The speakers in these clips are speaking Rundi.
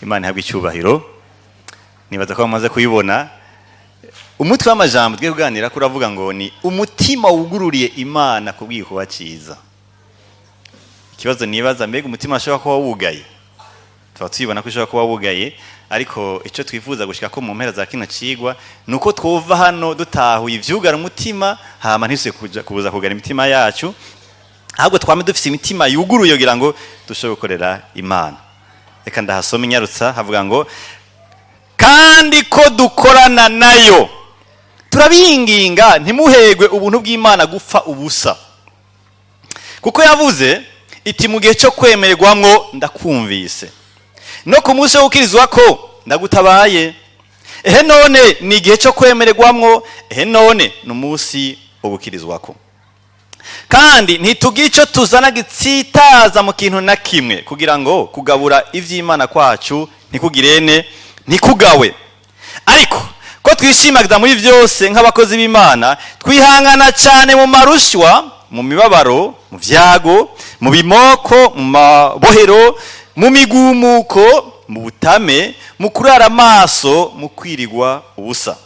Imana ihabwe icyubahiro. Nibaza ko bamaze kuyibona. Umutwe w'amajambo tugiye kuganira ko uravuga ngo ni umutima wugururiye Imana kubw'igikorwa cyiza. Ikibazo nibaza, mbega umutima ashobora kuba wugaye? Tuba tuyibona ko ushobora kuba wugaye, ariko icyo twifuza gushika ko mu mpera za kino cigwa ni uko twuva hano dutahuye ivyugara umutima, hama ntisuye kubuza kugara imitima yacu, ahubwo twame dufise imitima yuguruye kugira ngo dushobore gukorera Imana. Reka ndahasoma inyarutsa. Havuga ngo: "Kandi ko dukorana nayo, turabinginga ntimuhegwe ubuntu bw'Imana gupfa ubusa, kuko yavuze iti: 'Mu gihe cyo kwemerwamwo ndakumvise, no ku munsi wo gukirizwa ko ndagutabaye.' Ehe none ni igihe cyo kwemererwamwo, ehe none ni umunsi wo gukirizwa ko." Kandi ntitugira icyo tuzana gitsitaza mu kintu na kimwe, kugira ngo kugabura iby'Imana kwacu ntikugirene, ntikugawe, ariko ko twishimagiza muri byose nk'abakozi b'Imana, twihangana cyane mu marushwa, mu mibabaro, mu byago, mu bimoko, mu mabohero, mu migumuko, mu butame, mu kurara amaso, mu kwirigwa ubusa,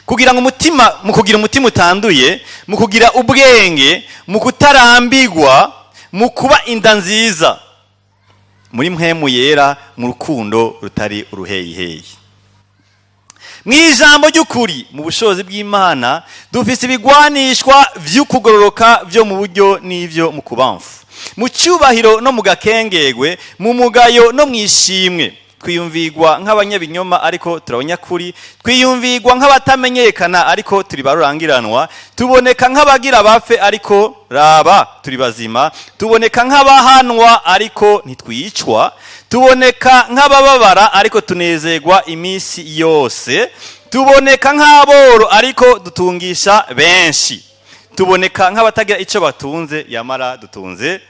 kugira ngo umutima, mu kugira umutima utanduye, mu kugira ubwenge, mu kutarambigwa, mu kuba inda nziza, muri Mpwemu Yera, mu rukundo rutari uruheyiheyi, mu ijambo ry'ukuri, mu bushobozi bw'Imana, dufise ibigwanishwa vy'ukugororoka vyo mu buryo n'ivyo mu kubamfu, mu cyubahiro no mu gakengegwe, mu mugayo no mu ishimwe. Twiyumvigwa nk'abanyabinyoma, ariko turi abanyakuri; twiyumvigwa nk'abatamenyekana, ariko turi barurangiranwa; tuboneka nk'abagira bapfe, ariko raba turi bazima; tuboneka nk'abahanwa, ariko ntitwicwa; tuboneka nk'abababara, ariko tunezerwa iminsi yose; tuboneka nk'aboro, ariko dutungisha benshi; tuboneka nk'abatagira icyo batunze, yamara dutunze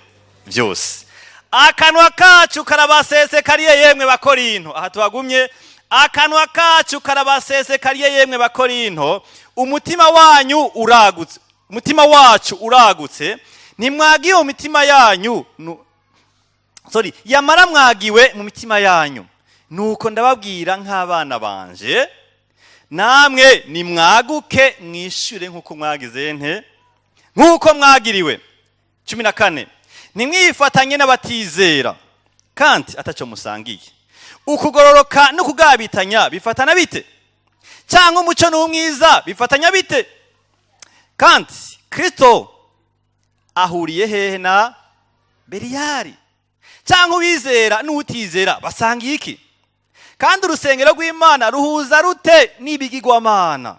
byose. Akanwa kacu karabasesekariye, yemwe Bakorinto." Aha tuhagumye. "Akanwa kacu karabasesekariye, yemwe Bakorinto. Umutima wanyu uragutse, umutima wacu uragutse. Ntimwagiwe mu mitima yanyu, sorry, yamara mwagiwe mu mitima yanyu. Nuko ndababwira nk'abana banje, namwe nimwaguke, mwishyure nk'uko mwagize nte, nk'uko mwagiriwe." 14: "Ntimwifatanye n'abatizera kandi atacyo musangiye. Ukugororoka no kugabitanya bifatana bite? Cyangwa umuco n'umwiza bifatanya bite? Kandi Kristo ahuriye hehe na Beriyari? Cyangwa uwizera n'utizera basangiye iki? Kandi urusengero rw'Imana ruhuza rute n'ibigirwamana?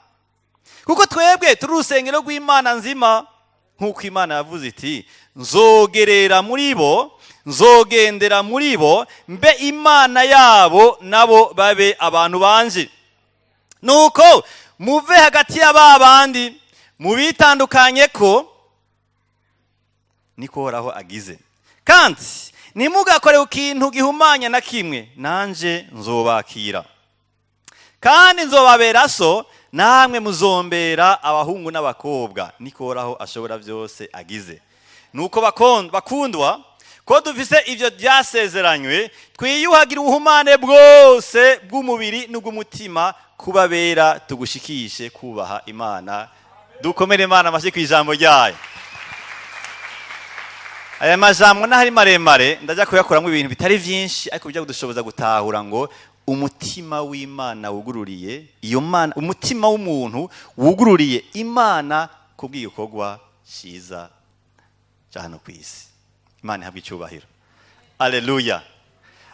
Kuko twebwe turi urusengero rw'Imana nzima, nk'uko Imana yavuze iti: 'Nzogerera muri bo, nzogendera muri bo, mbe Imana yabo, nabo babe abantu banje.' Nuko muve hagati ya ba bandi, mubitandukanye ko, niko Uhoraho agize, kandi ntimugakore ikintu gihumanya na kimwe, nanje nzobakira. Kandi nzobabera so, namwe muzombera abahungu n'abakobwa, niko Uhoraho ashobora byose agize. Nuko bakundwa, ko dufise ibyo byasezeranywe, twiyuhagira ubuhumane bwose bw'umubiri n'ubw'umutima, kubabera tugushikishe kubaha Imana." Dukomere Imana amashyi ku ijambo ryayo. Aya majambo n'ahari maremare, ndajya kuyakuramo ibintu bitari byinshi, ariko bijya kudushoboza gutahura ngo umutima w'Imana wugururiye iyo Mana, umutima w'umuntu wugururiye Imana kubw'igikorwa cyiza cya hano ku isi. Imana ihabwa icyubahiro. Aleluya.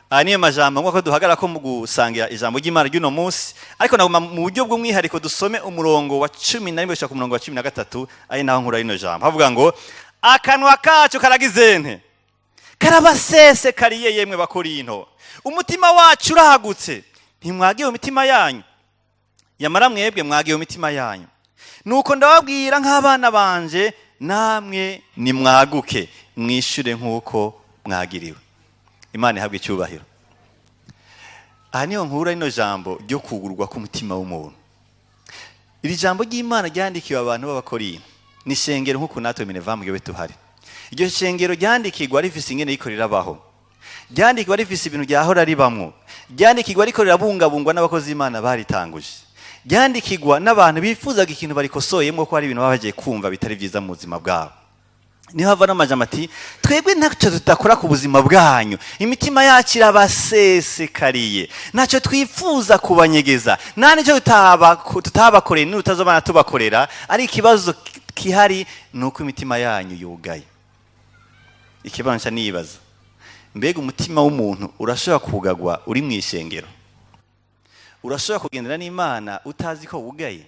Aya niyo majambo nk'uko duhagarara ko mu gusangira ijambo ry'Imana ry'uno munsi, ariko naguma mu buryo bw'umwihariko dusome umurongo wa 11 gushika ku murongo wa 13, ari naho nkura rino jambo. Havuga ngo: "Akanwa kacu karagize nte? Karabasesekariye, yemwe Bakorinto. Umutima wacu uragutse. Ntimwagiye mu mitima yanyu, yamara mwebwe mwagiye mu mitima yanyu. Nuko ndababwira nk'abana banje, namwe nimwaguke, mwishyure nk'uko mwagiriwe." Imana ihabwa icyubahiro. Aha niyo nkura rino jambo ryo kugurwa k'umutima w'umuntu. Iri jambo ry'Imana ryandikiwe abantu b'Abakorinto, ni ishengero nk'uko natwe Minevam ngewe tuhari. Iryo shengero ryandikirwa rifise ingene riko rirabaho. Ryandikirwa rifise ibintu ryahora ribamwo. Ryandikirwa riko rirabungabungwa n'abakozi b'Imana baritanguje. Ryandikirwa n'abantu bifuzaga ikintu barikosoyemo, ko hari ibintu baba bagiye kumva bitari byiza mu buzima bwabo. Niho hava n'amajambo ati: "Twebwe ntacyo tudakora ku buzima bwanyu, imitima yacu irabasesekariye, ntacyo twifuza kubanyegeza, nta nicyo tutabakoreye n'utazobana tubakorera. Ari ikibazo kihari ni uko imitima yanyu yugaye." Ikibazo nca nibaza: mbega umutima w'umuntu urashobora kugagwa uri mu ishengero? Urashobora kugendana n'Imana utazi ko wugaye?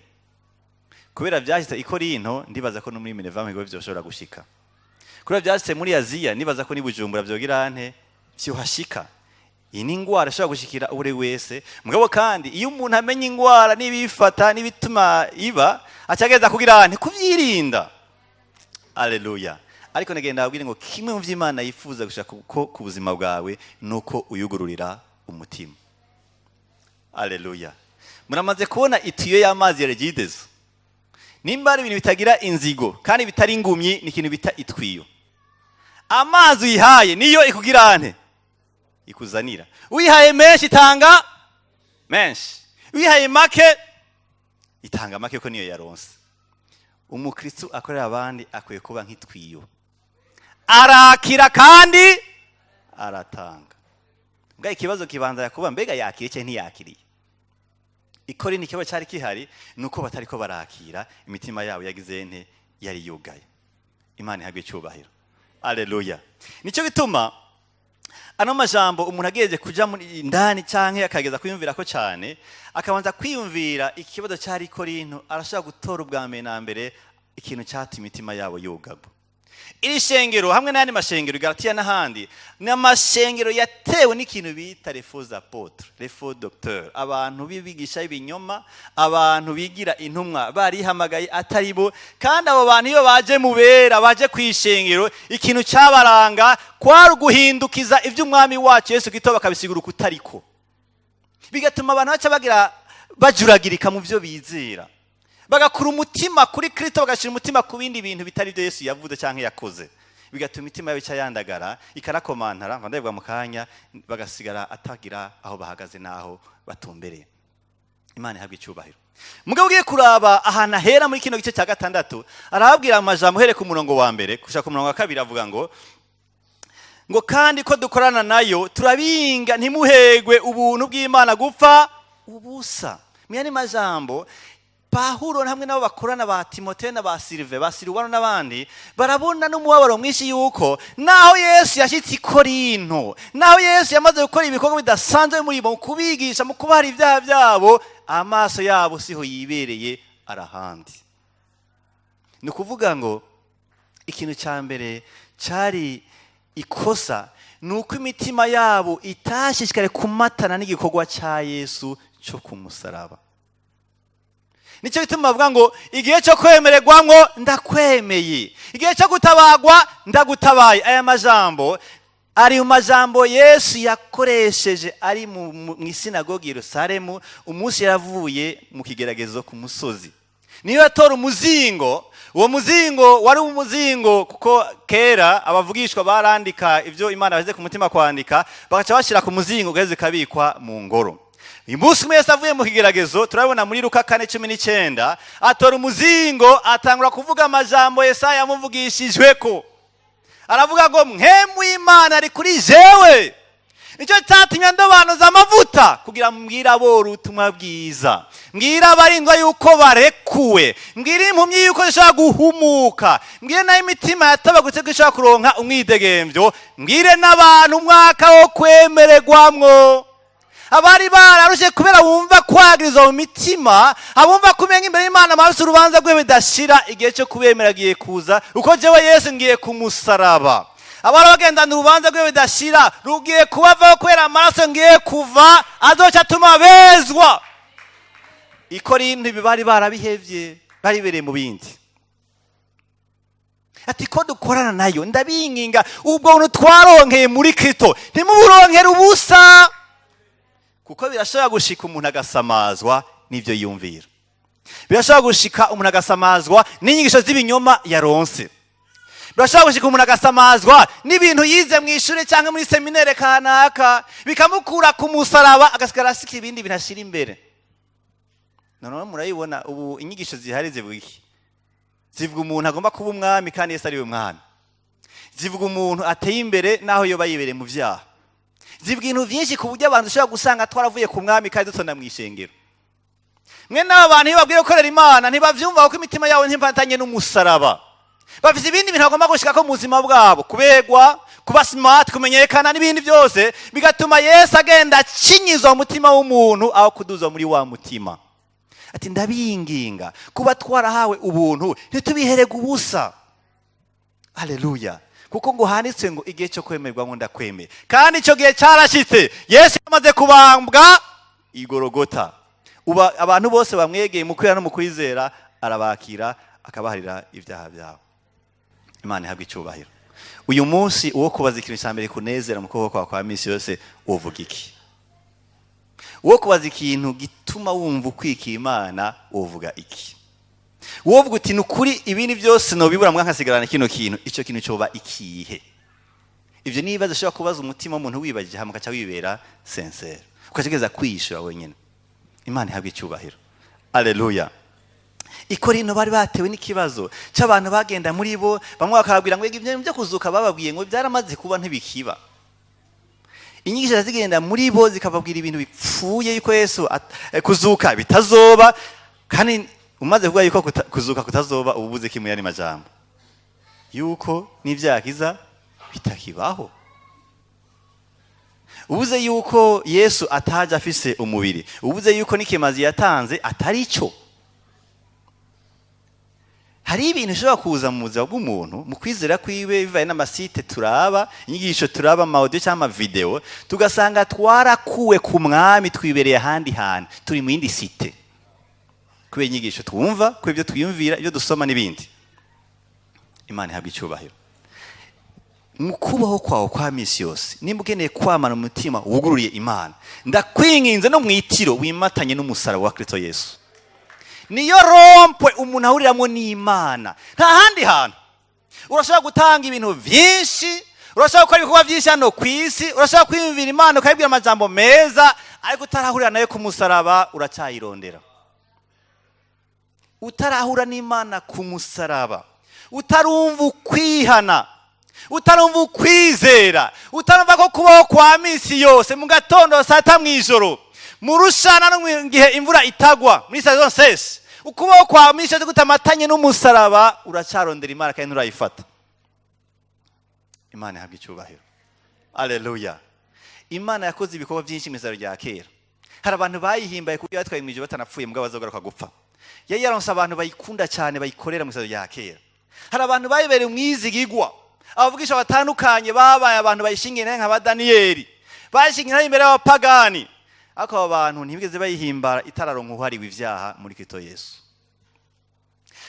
Kubera byashitse i Korinto, ndibaza ko no muri Minevame byoshobora gushika. Kubera byashitse muri Aziya, nibaza ko ni Bujumbura vyogira nte, vyohashika. Iyi ni ingwara ishobora gushikira uri wese. Mugabo kandi iyo umuntu amenya ingwara n'ibifata n'ibituma iba, acageza kugira nte? Kuvyirinda. Aleluya! Ariko nagenda ababwire ngo kimwe mu vy'Imana yifuza gushaka ko ku buzima bwawe nuko uyugururira umutima. Aleluya! Muramaze kubona itiyo y'amazi ya Regideso. Nimba ari ibintu bitagira inzigo kandi bitari ingumyi, ni ikintu bita itwiyo. Amazi uyihaye niyo ikugira nte? Ikuzanira. Uyihaye menshi itanga menshi, uyihaye make itanga make, ko niyo yaronse. Umukristo akorera abandi akwiye kuba nk'itwiyo, arakira kandi aratanga. Mbwa ikibazo kibanza kuba: mbega yakiriye cyangwa ntiyakiriye? Ikori ni ikibazo cyari kihari, ni uko batariko barakira, imitima yabo yagize nte? Yari yugaye. Imana ihabwe icyubahiro. Aleluya! Nicyo gituma ano majambo umuntu agejeje kuja muri indani canke akageza kwiyumvira ko cyane, akabanza kwiyumvira ikibazo cyari Korinto, arashobora gutora ubwa mbere na mbere ikintu cyatuma imitima yabo yugagwa. Iri shengero hamwe n'ayandi mashengero, Galatiya n'ahandi, ni amashengero yatewe n'ikintu bita les faux apôtres, les faux docteurs, abantu b'ibigisha b'ibinyoma, abantu bigira intumwa barihamagaye atari bo. Kandi abo bantu iyo baje mu bera, baje ku ishengero, ikintu cyabaranga kwari uguhindukiza iby'Umwami wacu Yesu Kristo, bakabisigura ukutariko, bigatuma abantu baca bagira bajuragirika mu byo bizera, bagakura umutima kuri Kristo, bagashyira umutima ku bindi bintu bitari byo Yesu yavuze cyangwa yakoze, bigatuma imitima yabo ica yandagara, ikanakomantara. Ndabivuga mu kanya. Bagasigara atagira aho bahagaze n'aho batumbereye. Imana ihabwa icyubahiro. Mugabo ugiye kuraba ahantu ahera muri kino gice cya gatandatu, arababwira amajambo uhereye ku murongo wa mbere gushaka ku murongo wa kabiri. Avuga ngo: "Kandi ko dukorana nayo, turabinga ntimuhegwe ubuntu bw'Imana gupfa ubusa." Mu yandi majambo, Pawulo hamwe n'abo bakorana ba Timoteyo na ba Silive, ba Siluwano n'abandi, barabona n'umubabaro mwinshi yuko naho Yesu yashyitse i Korinto, naho Yesu yamaze gukora ibikorwa bidasanzwe muri bo, mu kubigisha, mu kubara ibyaha byabo, amaso yabo siho yibereye, arahandi. Ni ukuvuga ngo ikintu cya mbere cyari ikosa ni uko imitima yabo itashishikare kumatana n'igikorwa cya Yesu cyo ku musaraba. Nicyo gituma bavuga ngo: "Igihe cyo kwemererwamwo ndakwemeye, igihe cyo gutabagwa ndagutabaye." Aya majambo ari mu majambo Yesu yakoresheje ari mu isinagogi Yerusalemu umunsi yaravuye mu kigeragezo ku musozi. Niyo yatora umuzingo. Uwo muzingo wari umuzingo kuko kera abavugishwa barandika ibyo Imana bashyize ku mutima kwandika, bagaca bashyira ku muzingo, ugaheza ukabikwa mu ngoro. Uyu munsi umwe Yesu avuye mu kigeragezo, turabona muri Luka 4:19, atora umuzingo, atangura kuvuga amajambo Yesaya yamuvugishijwe ko. Aravuga ngo: "Mpwemu w'Imana ari kuri jewe, nicyo cyatumye ndobanuza amavuta kugira mbwire aboro ubutumwa bwiza, mbwire abarindwa yuko barekuwe, mbwire impumyi yuko zishobora guhumuka, mbwire nayo imitima yatabagutse ko ishobora kuronka umwidegembyo, mbwire n'abantu umwaka wo kwemererwamwo." Abari bararushe kubera bumva kwagirizwa mu mitima, abumva kumenya imbere y'Imana amaraso urubanza rwe bidashira, igihe cyo kubemera agiye kuza, uko jewe Yesu ngiye ku musaraba. Abari bagendana urubanza rwe bidashira rugiye kubavaho kubera amaraso ngiye kuva azoca atuma bezwa. I Korinto ibi bari barabihevye, baribereye mu bindi. Ati: "Ko dukorana nayo, ndabinginga ubwo buntu twaronkeye muri Kristo ntimuburonkere ubusa." Kuko birashobora gushika umuntu agasamazwa n'ibyo yiyumvira, birashobora gushika umuntu agasamazwa n'inyigisho z'ibinyoma yaronse, birashobora gushika umuntu agasamazwa n'ibintu Urashobora gushika umuntu agasamazwa n'ibintu yize mu ishuri cyangwa muri séminaire kanaka, bikamukura ku musaraba, agasigara asika ibindi bintu ashyira imbere. Noneho murayibona ubu inyigisho zihari zivuga iki? Zivuga umuntu agomba kuba umwami kandi Yesu ari we mwami. Zivuga umuntu ateye imbere naho yoba yibereye mu byaha. Zivuga ibintu byinshi ku buryo abantu ushobora gusanga twaravuye ku mwami kandi dutonda mu ishengero. Mwe n'aba bantu iyo babwiye gukorera Imana ntibavyumva, kuko imitima yabo ntifatanye n'umusaraba. Bafite ibindi bintu bagomba gushika ko mu buzima bwabo: kubegwa, kuba smart, kumenyekana n'ibindi byose, bigatuma Yesu agenda akinyiza umutima w'umuntu aho kuduza muri wa mutima. Ati: "Ndabinginga, kuba twarahawe ubuntu ntitubiherege ubusa." Haleluya! Kuko ngo handitswe ngo: "Igihe cyo kwemerwa ngo ndakwemeye." Kandi icyo gihe cyarashyitse, Yesu yamaze kubambwa igorogota. Uba abantu bose bamwegeye mu kwera no mu kwizera, arabakira, akabaharira ibyaha byabo. Imana ihabwa icyubahiro. Uyu munsi uwo kubaza ikintu cya mbere kunezera mu kuboko kwawe kwa minsi yose, uvuga iki? Uwo kubaza ikintu gituma wumva ukwikiye Imana, uvuga iki? Wovuga uti: "Ni ukuri ibindi byose nobibura mwa nkasigarana kino kintu." Icyo kintu cyoba ikihe? Ibyo ni ibibazo ushobora kubaza umutima w'umuntu wibagije, hama ukaca wibera sincère, ukagerageza kwiyishura wenyine. Imana ihabwa icyubahiro. Aleluya! Ikorino bari batewe n'ikibazo cy'abantu bagenda muri bo, bamwe bakababwira ngo ibyo byo kuzuka bababwiye ngo byaramaze kuba, ntibikiba. Inyigisho zigenda muri bo zikababwira ibintu bipfuye, yuko Yesu kuzuka bitazoba. Kandi umaze kuvuga yuko kuzuka kutazoba, uba ubuze kimwe yari majambo yuko n'ibyakiza bitakibaho. Ubuze yuko Yesu ataje afise umubiri, ubuze yuko n'ikimazi yatanze atari cyo. Hari ibintu bishobora kuza mu buzima bw'umuntu mu kwizera kwiwe, bivaye n'ama sites turaba, inyigisho turaba, ama audio cyangwa ama vidéo, tugasanga twarakuwe ku mwami, twibereye ahandi hantu, turi mu yindi site, kubera inyigisho twumva, kubera ibyo twiyumvira, ibyo dusoma n'ibindi. Imana ihabwa icyubahiro. Mu kubaho kwawe kwa misi yose, nimba ukeneye kwamana umutima wugururiye Imana, ndakwinginze, no mu itiro wimatanye n'umusaraba wa Kristo Yesu. Niyo rond-point umuntu ahuriramo n'Imana, nta handi hantu. Urashobora gutanga ibintu byinshi, urashobora gukora ibikorwa byinshi hano ku isi, urashobora kwiyumvira Imana, ukayibwira amajambo meza, ariko utarahurira nayo ku musaraba uracyayirondera. Utarahura n'Imana ku musaraba, utarumva ukwihana, utarumva ukwizera, utarumva ko kubaho kwa minsi yose, mu gatondo, saa 6, mu ijoro, mu rushana no mu gihe imvura itagwa muri saison sèche, ukubaho kwa minsi yose kutamatanye n'umusaraba, uracyarondera Imana kandi nturayifata. Imana ihabwa icyubahiro. Aleluya! Imana yakoze ibikorwa byinshi mu ijoro rya kera. Hari abantu bayihimbaye ku buryo batwaye mu ijoro batanapfuye, mugabo bazogaruka gupfa. Yari yaronse abantu bayikunda cyane, bayikorera mu ijoro rya kera. Hari abantu bayibereye umwizigigwa, abavugisha batandukanye babaye abantu bayishingiye nka ba Daniyeli, bayishingiye imbere y'abapagani. Ariko abo bantu ntibigeze bayihimbara itararonka uhariwe ibyaha muri Kristo Yesu.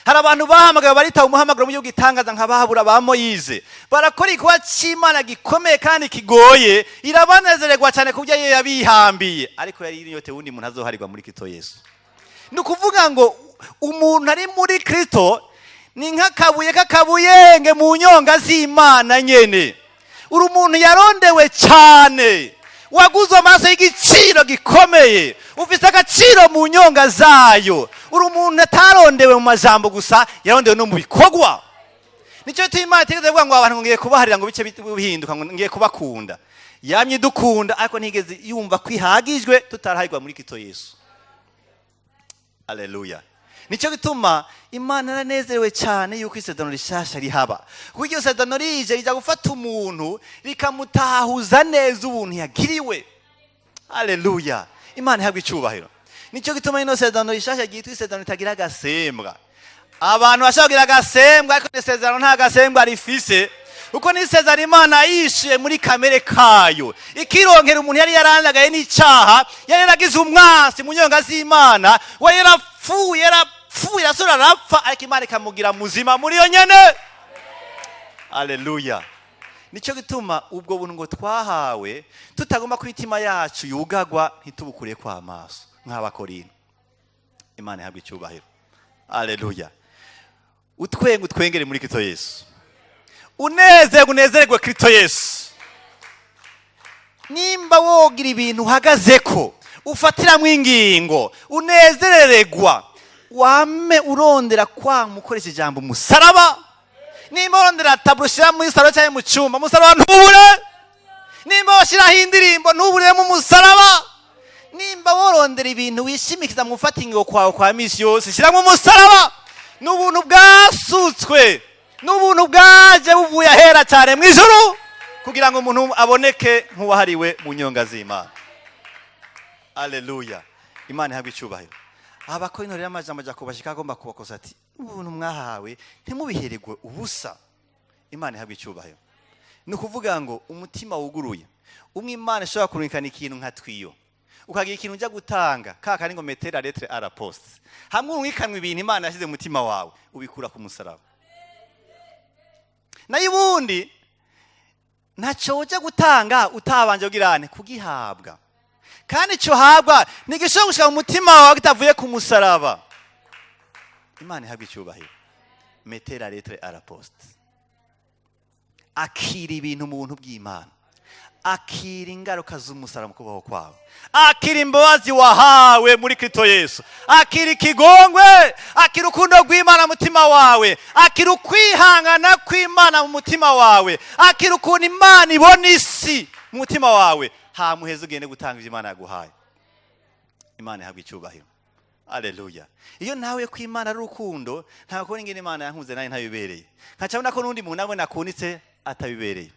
Hari abantu bahamagawe, baritaba umuhamagaro mu gihugu itangaza, nka bahabura ba Moyize, barakora igikorwa cy'Imana gikomeye kandi kigoye, irabanezererwa cyane ku buryo iyo yabihambiye, ariko yari iyote wundi muntu azoharirwa muri Kristo Yesu. Ni ukuvuga ngo umuntu ari muri Kristo ni nk'akabuye k'akabuyenge mu nyonga z'Imana nyene. Uri umuntu yarondewe cyane, waguzwe amaraso y'igiciro gikomeye, ufite agaciro mu nyonga zayo. Uri umuntu atarondewe mu majambo gusa, yarondewe no mu bikorwa. Nicyo gituma Imana itigeze ivuga ngo abantu ngiye kubaharira ngo bice bihinduka, ngo ngiye kubakunda. Yamye idukunda, ariko ntigeze yumva ko ihagijwe tutaraharirwa muri Kristo Yesu. Aleluya! Nicyo gituma Imana yaranezerewe cyane yuko isezerano rishasha rihaba, kuko iryo sezerano rije rijya gufata umuntu, rikamutahuza neza ubuntu yagiriwe. Aleluya! Imana ihabwa icyubahiro. Nicyo gituma ino sezerano rishasha ryitwa isezerano ritagira agasembwa. Abantu bashobora kugira agasembwa, ariko isezerano nta gasembwa rifise, kuko n'isezerano Imana yishuye muri kamere kayo, ikironkera umuntu yari yarandagaye n'icyaha, yari yaragize umwansi mu nyonga z'Imana, we yarapfuye, yarapfuye, arasubira arapfa, ariko Imana ikamugira muzima muri yo nyene. Aleluya! Nicyo gituma ubwo buntu ngo twahawe tutagomba ko imitima yacu yugagwa, ntitubukure kwa amaso nk'Abakorino. Imana ihabwa icyubahiro. Aleluya! Utwenge utwengere muri Kristo Yesu. Unezerwe, unezerwe Kristo Yesu. Nimba wogira ibintu uhagaze ko ufatiramo ingingo, unezerererwa, wame urondera kwanga ukoresha ijambo umusaraba. Nimba urondera tableau ushyira muri salon cyangwa mu cyumba, umusaraba ntubure. Nimba washyiraho indirimbo, ntuburemo umusaraba. Nimba worondera ibintu wishimikiza mu gufata ingingo kwawe kwa misi yose, shyiramo umusaraba. Ni ubuntu bwasutswe, ni ubuntu bwaje buvuye ahera cyane mu ijuru kugira ngo umuntu aboneke nk'uwahariwe mu nyonga z'Imana. Aleluya, Imana ihabwe icyubahiro. Abakorinto rero, amajambo ajya kubashika, agomba kubakoza ati: "Ubuntu mwahawe ntimubihererwe ubusa." Imana ihabwe icyubahiro. Ni ukuvuga ngo umutima wuguruye umwe, Imana ishobora kurungikana ikintu nka tuyau, ukagira ikintu ujya gutanga ka kari ngo mettez la lettre à la poste. Hamwe urungikanwa ibintu Imana yashyize mu mutima wawe, ubikura ku musaraba. Nayo ubundi ntacyo ujya gutanga utabanje kugirane kugihabwa, kandi icyo uhabwa ntigishobora gushyira mu mutima wawe kitavuye ku musaraba. Imana ihabwa icyubahiro. Mettez la lettre à la poste. Akira ibintu mu buntu bw'Imana, akira ingaruka z'umusaraba mu kubaho kwawe, akira imbabazi wahawe muri Kristo Yesu, akira ikigongwe, akira urukundo rw'Imana mu mutima wawe, akira ukwihangana kw'Imana mu mutima wawe, akira ukuntu Imana ibona isi mu mutima wawe. Hamuheza ugende gutanga ibyo Imana yaguhaye. Imana ihabwa icyubahiro. Aleluya. Iyo nawe ko Imana ari urukundo, ntabwo kubona ingene Imana yankunze nawe ntabibereye, nkacabona ko n'undi muntu nawe nakunitse atabibereye.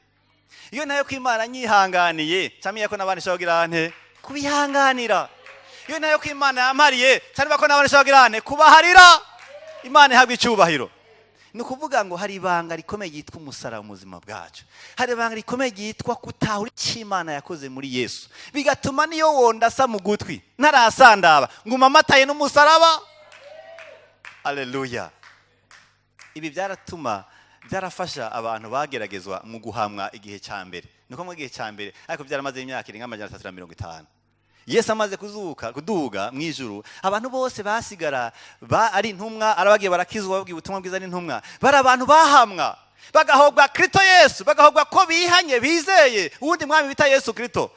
Iyo nawe ko Imana nyihanganiye, cyamenya ko n'abandi ishobora kugira nte kubihanganira. Iyo nawe ko Imana yampariye, cyangwa ko n'abandi ishobora kugira nte kubaharira. Imana ihabwa icyubahiro. Ni ukuvuga ngo hari ibanga rikomeye ryitwa umusaraba mu buzima bwacu. Hari ibanga rikomeye ryitwa kutahura icyo Imana yakoze muri Yesu, bigatuma niyo wondasa mu gutwi ntarasandaba, nguma amataye n'umusaraba. Aleluya. Ibi byaratuma, byarafasha abantu bageragezwa mu guhamwa igihe cya mbere. Niko mu gihe cya mbere, ariko byaramaze imyaka irenga 350 Yesu amaze kuzuka, kuduga mu ijuru. Abantu bose basigara ba ari intumwa, arabagiye barakizwa, babwiye ubutumwa bwiza n'intumwa. Bari abantu bahamwa, bagahobwa Kristo Yesu, bagahobwa ko bihanye, bizeye uwundi mwami bita Yesu Kristo.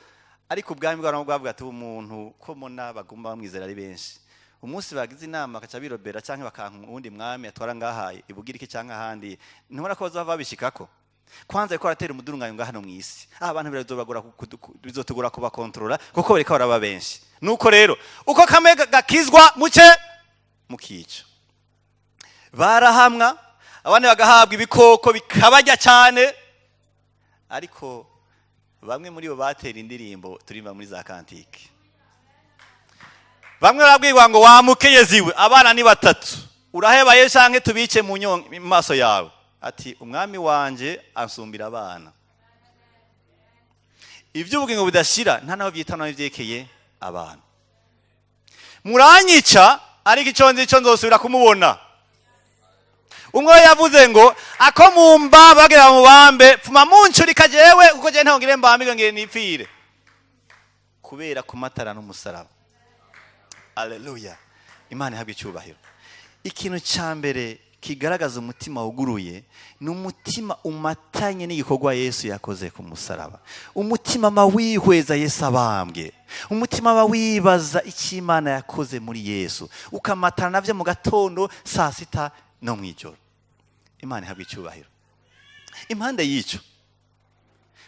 Ariko ubwami bwabo bwavuga ati: "Umuntu ko mona baguma bamwizera ari benshi, umunsi bagize inama bakaca birobera cyangwa bakanka uwundi mwami atwara ngaha ibugiriki cyangwa ahandi, ntubona ko bazava babishikako? Kwanza ariko baratera umudurunganyo ngaha no mu isi. Abantu bizotugora kubakontorora kuko bariko baraba benshi. Nuko rero uko kamwe gakizwa muke mukica." Barahamwa, abandi bagahabwa ibikoko bikabarya cyane. Ariko bamwe muri bo batera indirimbo turimba muri za cantiques. Bamwe barabwirwa ngo: "Wamukeyeziwe, abana ni batatu, urahebaye canke tubice mu maso yawe?" Ati: "Umwami wanje ansumbira abana. Iby'ubugingo budashira nta naho byitana n'ibyerekeye abantu. Muranyica, ariko icyo nzi cyo nzosubira kumubona." Umwe we yavuze ngo: "Ako mumba bagira mubambe, pfuma muncurika jewe, kuko jewe ntaho ngire mbambirwe, ngire nipfire." Kubera kumatara n'umusaraba. Aleluya, Imana ihabwa icyubahiro. Ikintu cya mbere kigaragaza umutima wuguruye ni umutima umatanye n'igikorwa Yesu yakoze ku musaraba, umutima ma wihweza Yesu abambwe, umutima aba wibaza icyo Imana yakoze muri Yesu, ukamatana nabyo mu gatondo, saa sita no mu ijoro. Imana ihabwa icyubahiro. Impande y'icyo,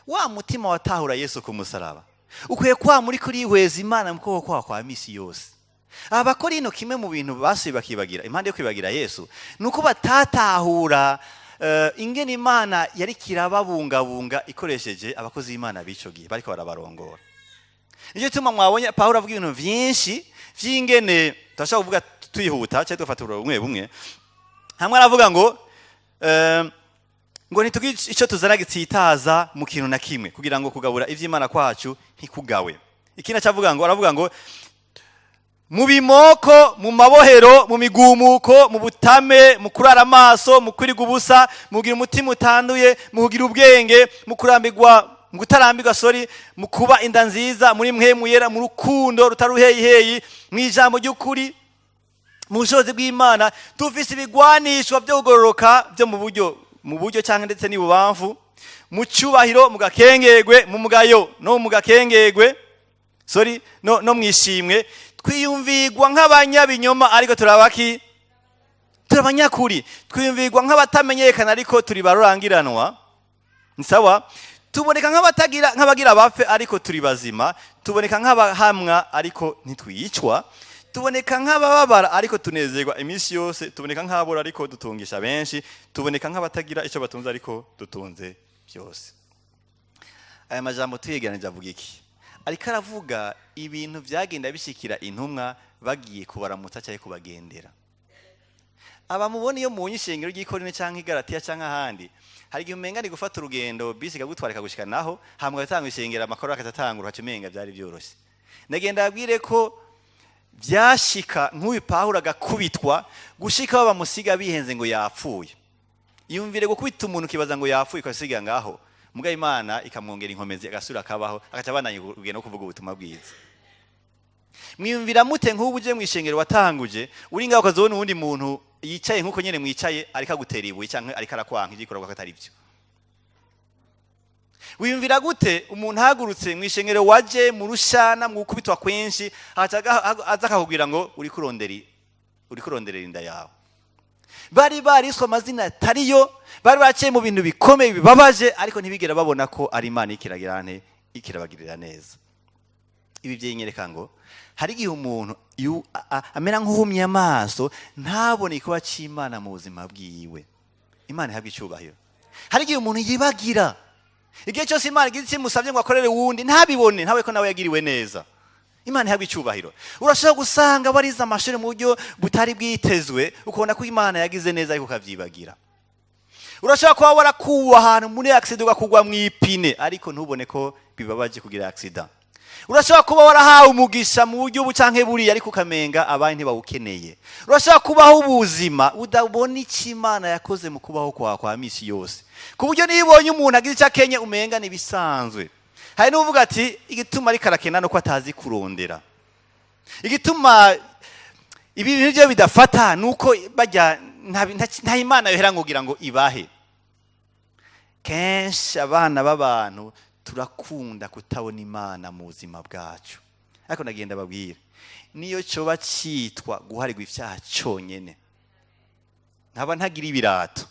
wa mutima watahura Yesu ku musaraba ukwiye kwa muri kurihweza Imana mu kuboko kwawe kwa misi yose. Abakorino, kimwe mu bintu basuye bakibagira impande yo kwibagira Yesu, ni uko batatahura ingene Imana yari kirababungabunga ikoresheje abakozi b'Imana b'icyo gihe bariko barabarongora. Nicyo gituma mwabonye Pawulo avuga ibintu vyinshi vy'ingene turashobora kuvuga twihuta cyangwa tugafata urugero bumwe bumwe. Hamwe aravuga ngo ntitugire icyo tuzana gitsitaza mu kintu na kimwe, kugira ngo kugabura ivy'Imana kwacu ntikugawe. Ikindi acavuga ngo, aravuga ngo mu bimoko, mu mabohero, mu migumuko, mu butame, mu kurara amaso, mu kwiriga ubusa, mu kugira umutima utanduye, mu kugira ubwenge, mu kurambirwa, mu kutarambirwa, sorry, mu kuba inda nziza, muri mpwemu yera, mu rukundo rutaruheyiheyi, mu ijambo ry'ukuri, mu bushobozi bw'Imana, dufise ibigwanishwa byo kugororoka byo mu buryo Mu buryo cyangwa ndetse n'ibubamfu, mu cyubahiro, mu gakengegwe, mu mugayo no mu gakengegwe, sorry, no mwishimwe. Twiyumvigwa nk'abanyabinyoma, ariko turabaki? Turabanyakuri. Twiyumvigwa nk'abatamenyekana, ariko turi barurangiranwa. Ni sawa. Tuboneka nk'abatagira, nk'abagira bapfe, ariko turi bazima. Tuboneka nk'abahamwa, ariko ntitwicwa. Tuboneka nk'abababara, ariko tunezerwa iminsi yose. Tuboneka nk'abora, ariko dutungisha benshi. Tuboneka nk'abatagira icyo batunze, ariko dutunze byose. Aya majambo tuyegeranije avuga iki? Ariko aravuga ibintu byagenda bishikira intumwa bagiye kubaramutsa cyangwa kubagendera. Aba mubona iyo mu ishengero ry'ikorine cyangwa igaratiya cyangwa ahandi, hari igihe umenga ni gufata urugendo, bisi ikagutwara ikagushika naho, hama ugatanga ishengero, amakoro akatatangura, ugaca umenga byari byoroshye. Nagenda abwire ko byashika nk'uyu Pawulo agakubitwa gushika aho bamusiga bihenze ngo yapfuye. Yumvire gukubita umuntu ukibaza ngo yapfuye, ukasiga ngaho, muga Imana ikamwongera inkomezi, agasubira akabaho, agaca abandanya urugendo no kuvuga ubutumwa bwiza. Mwiyumvira mute nk'ubu uje mu ishengero watanguje, uri ngaho, ukazobona uwundi muntu yicaye nk'uko nyene mwicaye, ariko agutera ibuye cyangwa ariko arakwanka igikorwa ko atari byo? Wiyumvira gute umuntu ahagurutse mu ishengero waje mu rushana, mu gukubitwa kwinshi, aza akakubwira ngo uri kuronderera inda yawe? Bari bariswe amazina atariyo, bari baciye mu bintu bikomeye bibabaje, ariko ntibigera babona ko ari Imana ikiragirane ikirabagirira neza. Ibi byenyereka ngo hari igihe umuntu amera nk'uhumye amaso, ntabone igikorwa cy'Imana mu buzima bwiwe. Imana ihabwa icyubahiro. Hari igihe umuntu yibagira igihe cyose Imana igize icyo imusabye ngo akorere wundi, ntabibone, ntawe ko nawe yagiriwe neza. Imana ihabwa icyubahiro. Urashobora gusanga warize amashuri mu buryo butari bwitezwe, ukabona ko Imana yagize neza, ariko ukabyibagira. Urashobora kuba warakuwe ahantu muri accident, ugakugwa mu ipine, ariko ntubone ko bibabaje kugira accident. Urashobora kuba warahawe umugisha mu buryo ubu canke buriya, ariko ukamenga abandi ntibawukeneye. Urashobora kubaho ubuzima udabona icyo Imana yakoze mu kubaho kwawe kwa misi yose, ku buryo niyo ubonye umuntu agize icyo akenye, umenga n'ibisanzwe. Hari n'uvuga ati igituma ariko arakena nuko atazi kurondera, igituma ibi bintu byo bidafata nuko bajya nta Imana yohera ngo ugira ngo ibahe. Kenshi abana b'abantu turakunda kutabona Imana mu buzima bwacu, ariko ndagenda babwira, niyo cyoba cyitwa guharirwa ibyaha cyonyine, nkaba ntagira ibirato,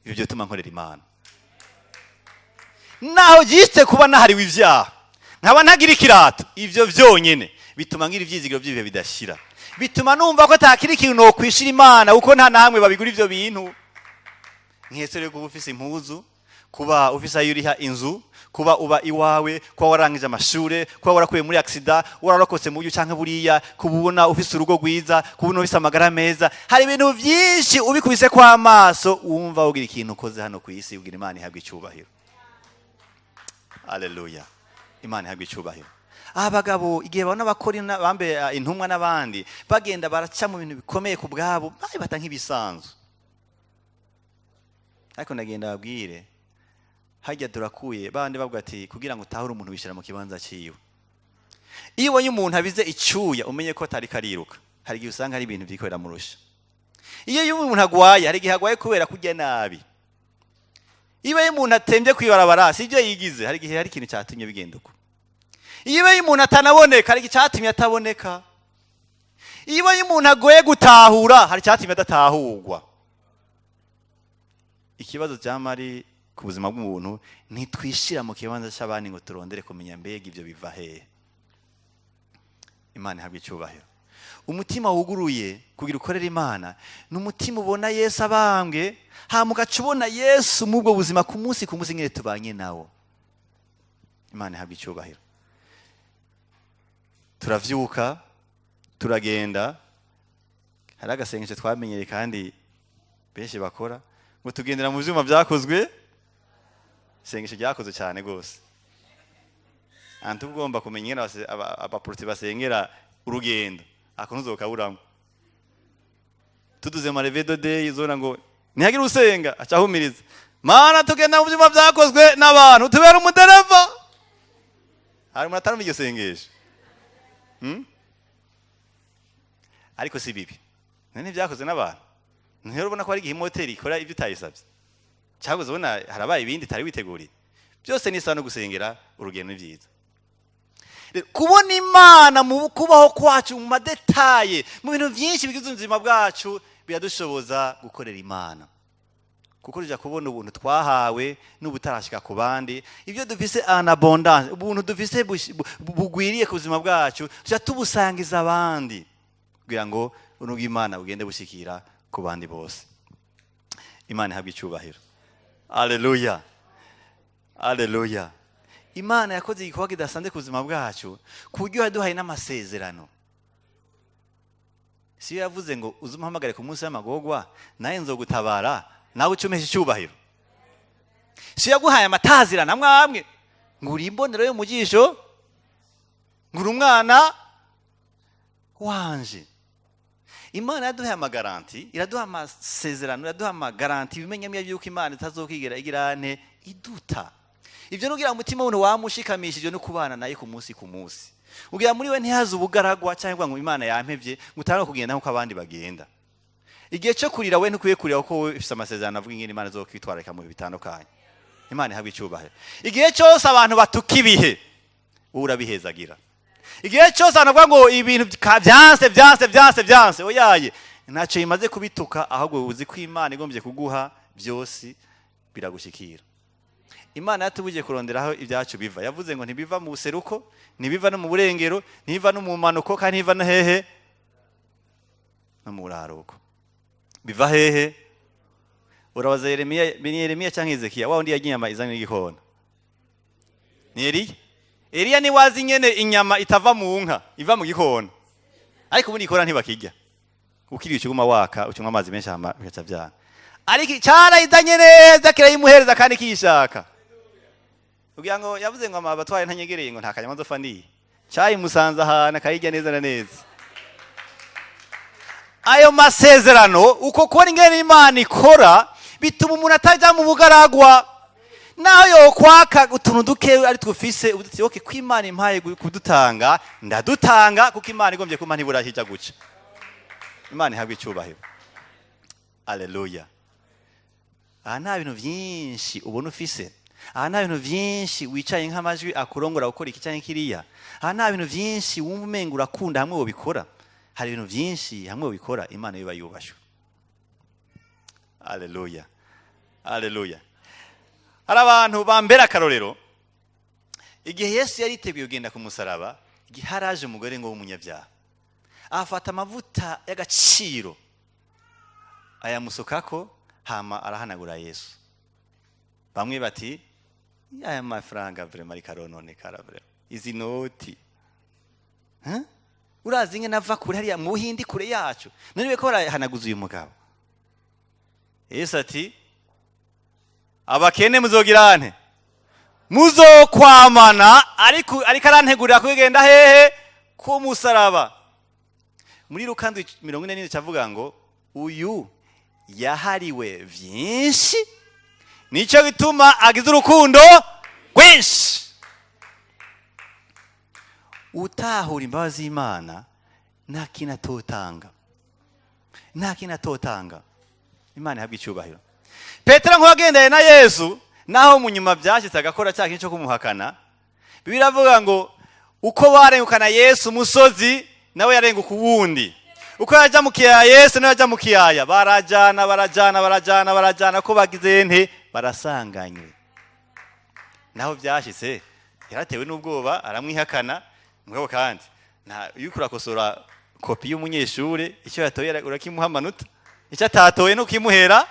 ibyo byotuma nkorera Imana. Naho byitse kuba nahariwe ibyaha, nkaba ntagira ikirato, ibyo byonyine bituma ngira ibyizigiro by'ibihe bidashira, bituma numva ko atakiri ikintu nokwishira Imana, kuko nta na hamwe babigura ibyo bintu. Nkese rero kuba ufise impuzu, kuba ufise ayo uriha inzu, kuba uba iwawe, kuba warangije amashure, kuba warakuye muri accident, wararokotse mu buryo canke buriya, kuba ubona ufise urugo rwiza, kuba ubona ufise amagara meza, hari ibintu byinshi ubikubise kw'amaso wumva ugira ikintu ukoze hano ku isi, ugira Imana ihabwa icyubahiro. Haleluya, Imana ihabwa icyubahiro. Abagabo igihe babona abakora bambe intumwa n'abandi bagenda baraca mu bintu bikomeye, ku bwabo babifata nk'ibisanzwe. Ariko ndagenda babwire, hajya turakuye bandi bavuga ati kugira ngo utahure umuntu wishyira mu kibanza cyiwe. Iyo ubonye umuntu abize icyuya, umenye ko atari kariruka. Hari igihe usanga hari ibintu byikorera murusha. Iyo umuntu agwaye, hari igihe agwaye kubera kurya nabi. Iyo umuntu atembye kwibarabara, si ibyo yigize, hari igihe hari ikintu cyatumye bigenda uko. Iyo umuntu atanaboneka, hari icyatumye ataboneka. Iyo umuntu agoye gutahura, hari icyatumye adatahurwa. Ikibazo cyama ari ku buzima bw'umuntu, ntitwishira mu kibanza cy'abandi ngo turondere kumenya mbega ibyo biva hehe. Imana ihabwa icyubahiro. Umutima wuguruye kugira ukorere Imana ni umutima ubona Yesu abambwe, hama ugaca ubona Yesu mu ubwo buzima ku munsi ku munsi nyine tubanye nawo. Imana ihabwa icyubahiro. Turavyuka, turagenda, hari agasengesho twamenyereye kandi benshi bakora ngo tugendera mu vyuma byakozwe. Isengesho ryakozwe cyane rwose. Antu ugomba kumenya ingene abaporoti basengera urugendo, ako ntuzokaburamo. Tuduze mu revedo day, izona ngo ntihagire usenga acahumiriza: "Mana, tugenda mu vyuma byakozwe n'abantu, tubera umudereva." Hari umuntu atarumva iryo sengesho? Ariko si bibi none ntibyakozwe n'abantu. Ntihora ubona ko hari igihe imoteri ikora ibyo utayisabye. Cyangwa uzabona harabaye ibindi utari witeguriye. Byose ni isaha no gusengera urugendo, ni byiza. Rero, kubona Imana mu kubaho kwacu, mu ma détails, mu bintu byinshi bigize ubuzima bwacu, biradushoboza gukorera Imana, kuko tujya kubona ubuntu twahawe n'ubutarashika ku bandi, ibyo dufise en abondance, ubuntu dufise bugwiriye ku buzima bwacu, tujya tubusangiza abandi kugira ngo ubuntu bw'Imana bugende bushikira ku bandi bose. Imana ihabwe icyubahiro. Aleluya, aleluya. Imana yakoze igikorwa kidasanzwe ku buzima bwacu, ku buryo yaduhaye n'amasezerano. Siyo yavuze ngo: "Uze umuhamagare ku munsi w'amagorwa, nawe nzogutabara, nawe ucumeshe icyubahiro"? Siyo yaguhaye amatazirano amwe amwe, ngo uri imbonero yo mu jisho, ngo uri umwana wanje? Imana yaduhaye ama garanties, iraduha amasezerano, iraduha ama garanties, ibimenyamya by'uko Imana itazokigera igira nte? Iduta. Ibyo nugira umutima w'umuntu wamushikamishije no kubana naye ku munsi ku munsi, ugira muri we ntihaze ubugaragwa cyangwa ngo Imana yampevye, ngo utangure kugenda nk'uko abandi bagenda. Igihe cyo kurira, we ntukwiye kurira, kuko wowe ufite amasezerano avuga ingene Imana izokwitwararika mu bihe bitandukanye. Imana ihabwa icyubahiro. Igihe cyose abantu batuka ibihe, wowe urabihezagira. Igihe cyose abantu bavuga ngo ibintu byanse, byanse, byanse, byanse, oyaye, ntacyo bimaze kubituka, ahubwo uzi ko Imana igombye kuguha byose biragushikira. Imana yatubujije kuronderaho ibyacu biva. Yavuze ngo ntibiva mu buseruko, ntibiva no mu burengero, ntibiva no mu manuko, kandi ntibiva no hehe? No mu buraruko. Biva hehe? Urabaza Yeremiya, ni Yeremiya cyangwa Hezekiya, wa wundi yagiye inyama izanye n'igikona? Ni Eliya. Eliya ni wazi nyene inyama itava mu nka, iva mu gikona, ariko ubundi ikora ntibakirya. Ukiriye ukiguma waka, ukinywa amazi menshi, hama bigaca vyanga. Ariko cyarayizanye neza, kirayimuhereza kandi kiyishaka, kugira ngo yavuze ngo abatwaye ntanyegereye, ngo nta kanyama nzofa ndiye. Cyayimusanze ahantu, akayirya neza na neza. Ayo masezerano, uko kubona ingene Imana ikora, bituma umuntu atajya mu bugaragwa, naho yokwaka utuntu duke ari twufise uduti. Okay, ko Imana impaye kudutanga, ndadutanga, kuko Imana igombye kumpa ntibura hijya guca. Imana ihabwa icyubahiro. Aleluya. Aha nta bintu byinshi ubona ufise, aha nta bintu byinshi wicaye nk'amajwi akurongora gukora iki cyangwa kiriya, aha nta bintu byinshi wumva umenga urakunda hamwe wobikora. Hari ibintu byinshi hamwe wobikora, Imana biba yubashywe. Aleluya, aleluya. Hari abantu bambera akarorero. Igihe Yesu yari yiteguye kugenda ku musaraba, igihe haraje umugore ngo w'umunyabyaha, afata amavuta y'agaciro, ayamusukako, hama arahanagura Yesu. Bamwe bati: "Aya mafaranga vraiment ariko arononekara, vraiment izi noti. Huh? Urazi ingene ava kure hariya mu Buhindi, kure yacu, none ko barahanaguza uyu mugabo?" Yesu ati: "Abakene muzogira nte? Muzokwamana." Ariko arantegurira kugenda hehe? Ku musaraba. Muri Luka 7:44 cavuga ngo uyu yahariwe vyinshi, nicyo gituma agize urukundo rwinshi. Utahura imbabazi z'Imana, nta kintu atotanga, nta kintu atotanga. Imana ihabwa icyubahiro. Petero nk'uwagendanye na Yesu, naho mu nyuma byashyitse agakora cya kintu cyo kumuhakana, Bibiliya iravuga ngo uko barengukana Yesu umusozi, nawe yarenguka uwundi. Uko yajya mu kiyaya, Yesu nawe yajya mu kiyaya. Barajyana, barajyana, barajyana, barajyana, ko bagize nte? Barasanganywe. Naho byashyitse yaratewe n'ubwoba, aramwihakana. Mugabo kandi iyo uriko urakosora copie y'umunyeshure, icyo yatoye urakimuha amanota, icyo atatoye ntukimuhera.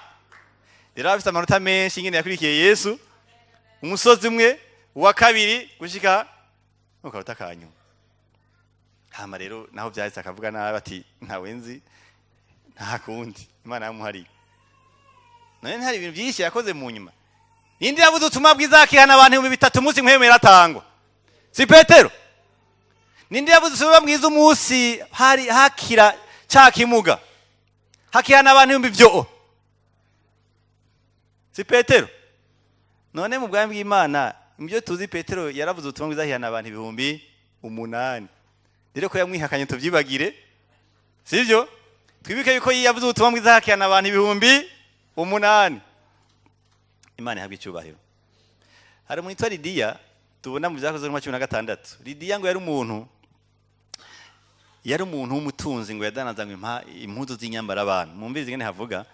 Rero afite amanota menshi nyine, yakurikiye Yesu umusozi umwe, uwa kabiri, gushika mu karota kanyuma. Hama rero naho byahise akavuga nabi ati: "Ntawe nzi", nta kundi, Imana yamuhariye. None hari ibintu byinshi yakoze mu nyuma. Ninde yabuze ubutumwa bwiza akihana abantu 3000 umunsi Mpwemu yaratangwa? Si Petero? Ninde yabuze ubutumwa bwiza umunsi hari hakira cya kimuga, hakihana abantu ibihumbi byo? Si Petero? None mu bwami bw'Imana, ibyo tuzi, Petero yaravuze ubutumwa bwiza hihana abantu 8000. Rero ko yamwihakanye tubyibagire, sibyo? Twibuke yuko yavuze ubutumwa bwiza hakihana abantu 8000. Imana ihabwa icyubahiro. Hari umuntu witwa Lidiya tubona mu Byakozwe nka 16. Lidiya ngo yari umuntu w'umutunzi, ngo yadanaza ngo impuzu z'inyambara abantu. Mumvize ingene havuga.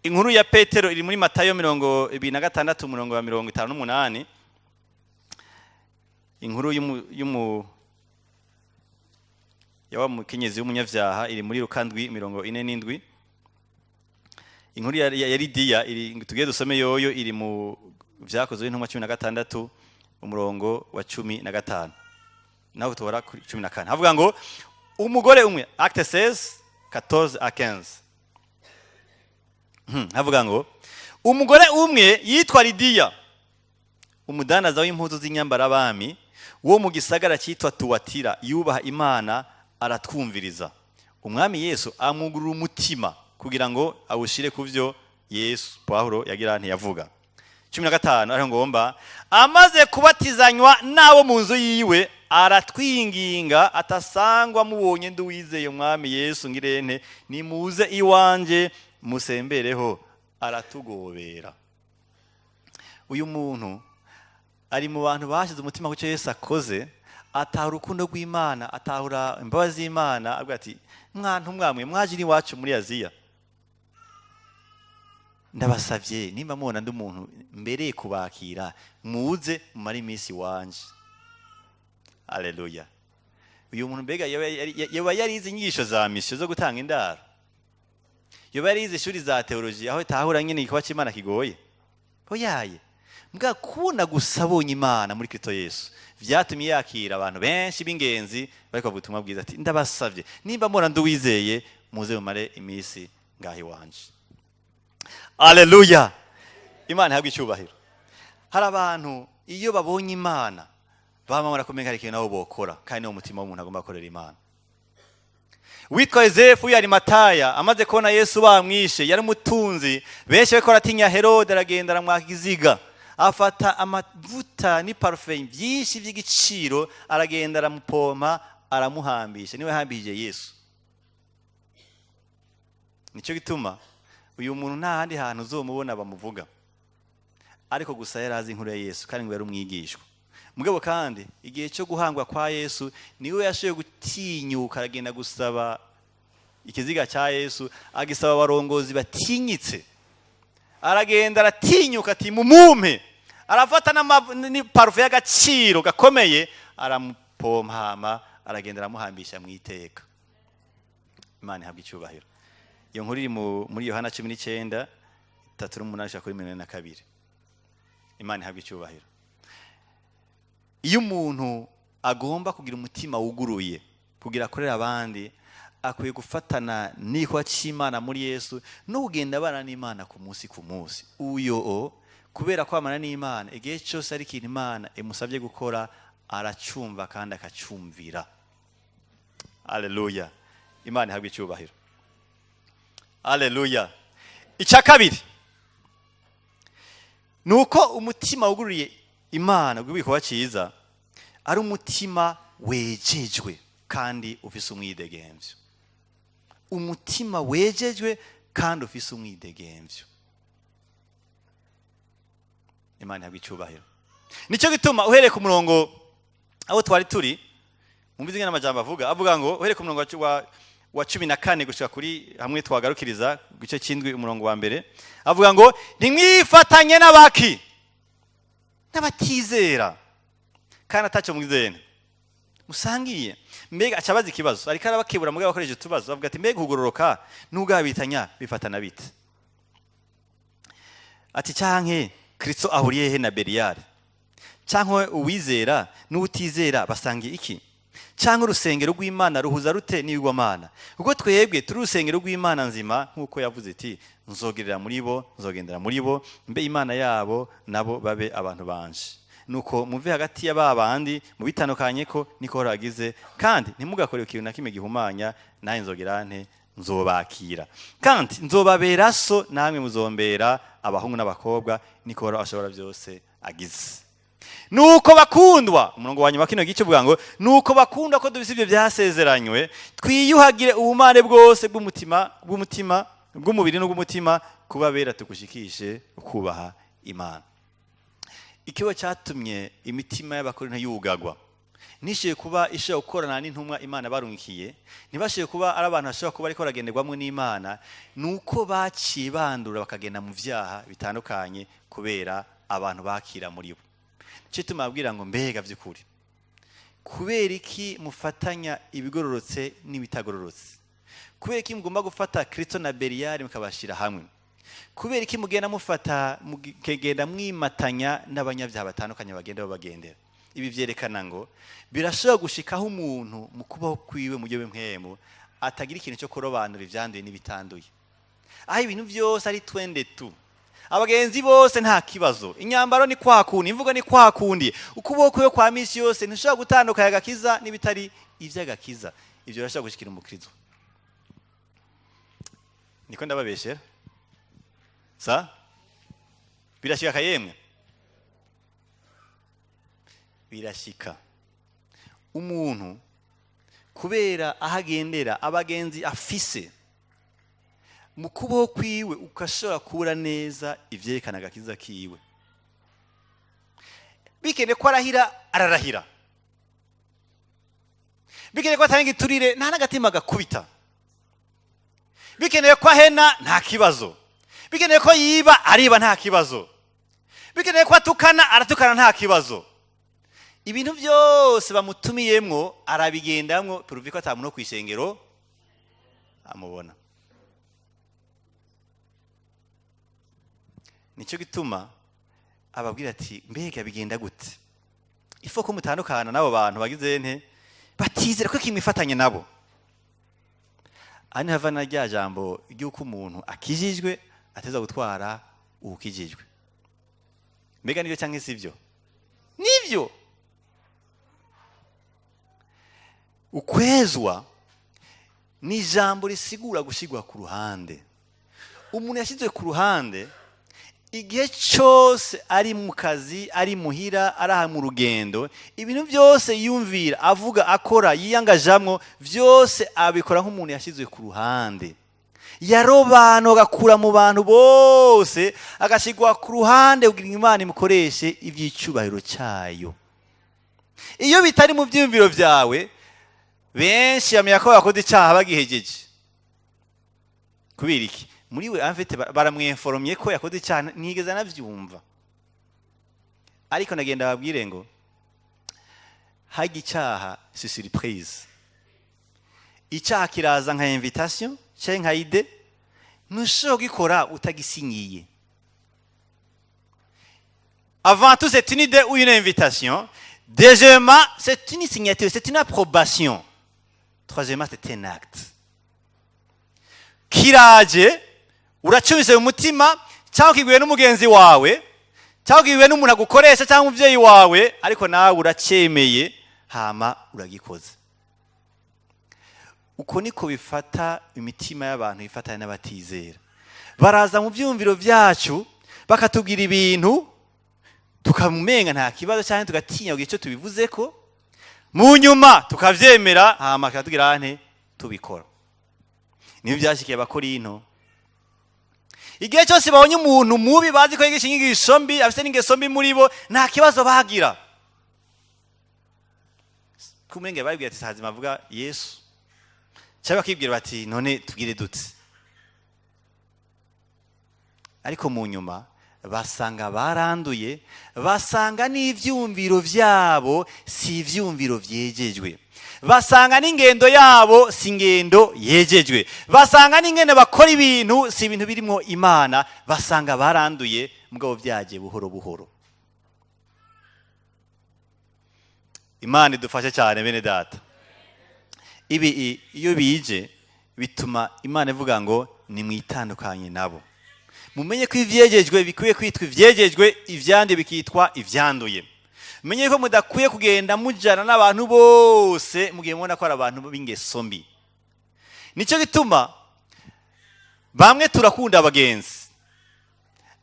Inkuru ya Petero iri muri Matayo 26, umurongo wa 58. Inkuru y'umu ya wa mukenyezi w'umunyavyaha iri muri Luka 7, 47. Inkuru ya Lidiya iri, tugiye dusome yoyo, iri mu Vyakozwe n'Intumwa 16, umurongo wa 15, naho tubora kuri 14. Havuga ngo umugore umwe, Acte 16, 14 à 15. Havuga ngo umugore umwe yitwa Lidiya, umudandaza w'impuzu z'inyambarabami wo mu gisagara cyitwa Tuwatira, yubaha Imana, aratwumviriza. Umwami Yesu amugurura umutima kugira ngo awushire ku byo Yesu Pawulo yagira ntiyavuga. 15 ariho ngomba: amaze kubatizanywa n'abo mu nzu yiwe, aratwinginga atasangwa mubonye nduwizeye Umwami Yesu ngirente, nimuze iwanje musembereho. Aratugobera. Uyu muntu ari mu bantu bashyize umutima ku cyo Yesu akoze, atahura urukundo rw'Imana, atahura imbabazi z'Imana, avuga ati: "Mwantu mwamwe mwaje iwacu muri Aziya, ndabasabye, nimba mubona ndi umuntu mbereye kubakira, muze mumare iminsi iwanje." Aleluya! Uyu muntu mbega yoba yarize inyigisho za mission zo gutanga indaro? Yoba yarize ishuri za théologie aho tahura nyine igikorwa cy'Imana kigoye? Oyaye! Mbwa kubona gusa abonye Imana muri Kristo Yesu vyatumye yakira abantu benshi b'ingenzi bariko bavuga ubutumwa bwiza, ati: "Ndabasavye, nimba mbona nduwizeye, muze mumare iminsi ngaho iwanje." Aleluya! Imana ihabwe icyubahiro. Hari abantu iyo babonye Imana bama barakomeye, hari ikintu nabo bokora, kandi niwo mutima w'umuntu agomba gukorera Imana. Witwa Yosefu Yarimataya, amaze kubona Yesu bamwishe, yari umutunzi, benshi bariko baratinya Herode, aragenda aramwaka iziga, afata amavuta n'iparufe byinshi by'igiciro, aragenda aramupompa, aramuhambisha. Niwe yahambishije Yesu. Nicyo gituma uyu muntu nta handi hantu uzomubona bamuvuga, ariko gusa yari azi inkuru ya Yesu, kandi ngo yari umwigishwa. Mugabo kandi igihe cyo guhangwa kwa Yesu, niwe yashoboye gutinyuka, aragenda gusaba ikiziga cya Yesu, agisaba abarongozi batinyitse. Aragenda aratinyuka ati: "Mumumpe." Arafata n'iparufe y'agaciro gakomeye, aramupompama, aragenda aramuhambisha mu iteka. Imana ihabwa icyubahiro. Iyo nkuru iri muri Yohana 19, 38 gushika kuri 42. Imana ihabwa icyubahiro. Iyo umuntu agomba kugira umutima wuguruye kugira akorera abandi, akwiye gufatana n'igikorwa cy'Imana muri Yesu no kugenda abana n'Imana ku munsi ku munsi. Uyo kubera kwamana n'Imana, igihe cyose ari ikintu Imana imusabye gukora, aracumva kandi akacumvira. Aleluya! Imana ihabwa icyubahiro. Aleluya! Icya kabiri ni uko umutima wugururiye Imana w'ibikorwa cyiza ari umutima wejejwe kandi ufise umwidegemvyo. Umutima wejejwe kandi ufise umwidegemvyo. Imana ihabwa icyubahiro. Nicyo gituma uhereye ku murongo aho twari turi, mumvize ingene amajambo avuga ngo uhereye ku murongo wa 14 gushika kuri hamwe twagarukiriza, igice cy'indwi, umurongo wa mbere, avuga ngo: "Ntimwifatanye n'abaki n'abatizera kandi atacyo mwizera musangiye." Mbega aca abaza ikibazo, ariko arabakebura mugabo akoresheje utubazo. Avuga ati: "Mbega kugororoka n'ugabitanya bifatana bite?" Ati: "Canke Kristo ahuriye he na Beliyali? Canke uwizera n'utizera basangiye iki? Canke urusengero rw'Imana ruhuza rute n'ibigwamana? Kuko twebwe turi urusengero rw'Imana nzima, nk'uko yavuze iti: 'Nzogerera muri bo, nzogendera muri bo, mbe Imana yabo, nabo babe abantu banje.' Nuko muve hagati ya ba bandi, mubitandukanye ko niko ragize, kandi ntimugakore ikintu na kimwe gihumanya, nawe nzogera nte? Nzobakira, kandi nzobabera so, namwe muzombera abahungu n'abakobwa, niko Uhoraho ashobora byose agize." Nuko bakundwa, umurongo wa nyuma kino gice uvuga ngo: "Nuko bakundwa, ko dufise ibyo byasezeranywe, twiyuhagire ubumane bwose bw'umutima, bw'umubiri n'ubw'umutima." Kuba bera tugushikishe kubaha Imana. Ikigo cyatumye imitima y'Abakorinto yugagwa, nishiye kuba ishobora gukorana n'intumwa Imana barungikiye, ntibashiye kuba ari abantu bashobora kuba ariko baragenderwamo n'Imana, nuko baciye bandura bakagenda mu vyaha bitandukanye kubera abantu bakira muri bo. Nicyo gituma babwira ngo: mbega by'ukuri kubera iki mufatanya ibigororotse n'ibitagororotse? Kubera iki mugomba gufata Kristo na Beliyari mukabashyira hamwe? Kubera iki mugenda mufata, mukagenda mwimatanya n'abanyabyaha batandukanye bagenda babagendera? Ibi byerekana ngo birashobora gushikaho umuntu mu kubaho kwiwe mu buryo bw'impwemu atagira ikintu cyo kurobanura ibyanduye n'ibitanduye, aho ibintu byose ari twende tu, abagenzi bose nta kibazo, inyambaro ni kwa kundi, imvugo ni kwa kundi, ukuboko kwiwe kwa misi yose ntishobora gutandukanya agakiza n'ibitari iby'agakiza. Ibyo birashobora gushikira umukristo. Niko ndababeshera sa? Birashika kayemwe, birashika umuntu kubera aho agendera, abagenzi afise, mu kubaho kwiwe ukashobora kubura neza ivyerekana agakiza kiwe. Bikene ko arahira, ararahira. Bikeneye ko atanga igiturire, nta n'agatima gakubita. Bikeneye ko ahena, nta kibazo. Bikeneye ko yiba, ariba, nta kibazo. Bikeneye ko atukana, aratukana, nta kibazo. Ibintu byose bamutumiyemwo arabigendamwo, pourvu ko atamuntu wo kw'ishengero amubona. Nicyo gituma ababwira ati: mbega bigenda gute? Ifo ko mutandukana n'abo bantu bagize nte, batizera ko kimwifatanye nabo. Aha niho hava na rya jambo ry'uko umuntu akijijwe ateza gutwara uwukijijwe. Mbega nibyo cyangwa si byo? Nibyo. Ukwezwa ni ijambo risigura gushyirwa ku ruhande. Umuntu yashyizwe ku ruhande, igihe cyose ari mu kazi, ari muhira, ari aha mu rugendo, ibintu byose yumvira, avuga, akora, yiyangajamwo, byose abikora nk'umuntu yashyizwe ku ruhande, yarobanura, agakura mu bantu bose, agashyirwa ku ruhande kugira ngo Imana imukoreshe iby'icyubahiro cyayo. Iyo bitari mu byiyumviro byawe, benshi bamenya ko bakoze icyaha bagihegeje. Kubera iki? Muri we afite baramwemforomye ko yakoze icyaha, ntigeze anabyumva. Ariko nagenda babwire ngo hajya icyaha si surprise. Icyaha kiraza nka invitation cyangwa nka idée, ntushobora kugikora utagisinyiye. Avant tout, c'est une idée ou une invitation. Deuxièmement, c'est une signature, c'est une approbation. Troisièmement, c'est un acte. Kiraje uracumise mu mutima, cyangwa ukiguye n'umugenzi wawe, cyangwa ukiguye n'umuntu agukoresha, cyangwa umubyeyi wawe, ariko nawe uracyemeye, hama uragikoze. Uko niko bifata imitima y'abantu ifatanya n'abatizera. Baraza mu byumviro byacu bakatubwira ibintu, tukamumenga nta kibazo, cyangwa tugatinya kugira icyo tubivuze ko, mu nyuma tukavyemera, hama akatubwira nte tubikora. Nibyo byashikiye Abakorinto. Igihe cyose babonye umuntu mubi bazi ko yigisha inyigisho mbi, afite n'ingeso mbi muri bo, nta kibazo bagira. Kumenge babibwira ati sazima avuga Yesu, cyangwa bakibwira bati: none tugire dute? Ariko mu nyuma basanga baranduye, basanga n'ivyumviro vyabo si ivyumviro vyejejwe, basanga n'ingendo yabo si ingendo yejejwe, basanga n'ingene bakora ibintu si ibintu birimo Imana, basanga baranduye, mugabo byagiye buhoro buhoro. Imana idufashe cyane bene data. Ibi iyo bije bituma Imana ivuga ngo nimwitandukanye nabo, mumenye ko ivyejejwe bikwiye kwitwa ivyejejwe, ivyanduye bikitwa ivyanduye. Mumenye ko mudakwiye kugenda mujana n'abantu bose mugihe mubona ko ari abantu b'ingeso mbi. Nicyo gituma bamwe turakunda abagenzi,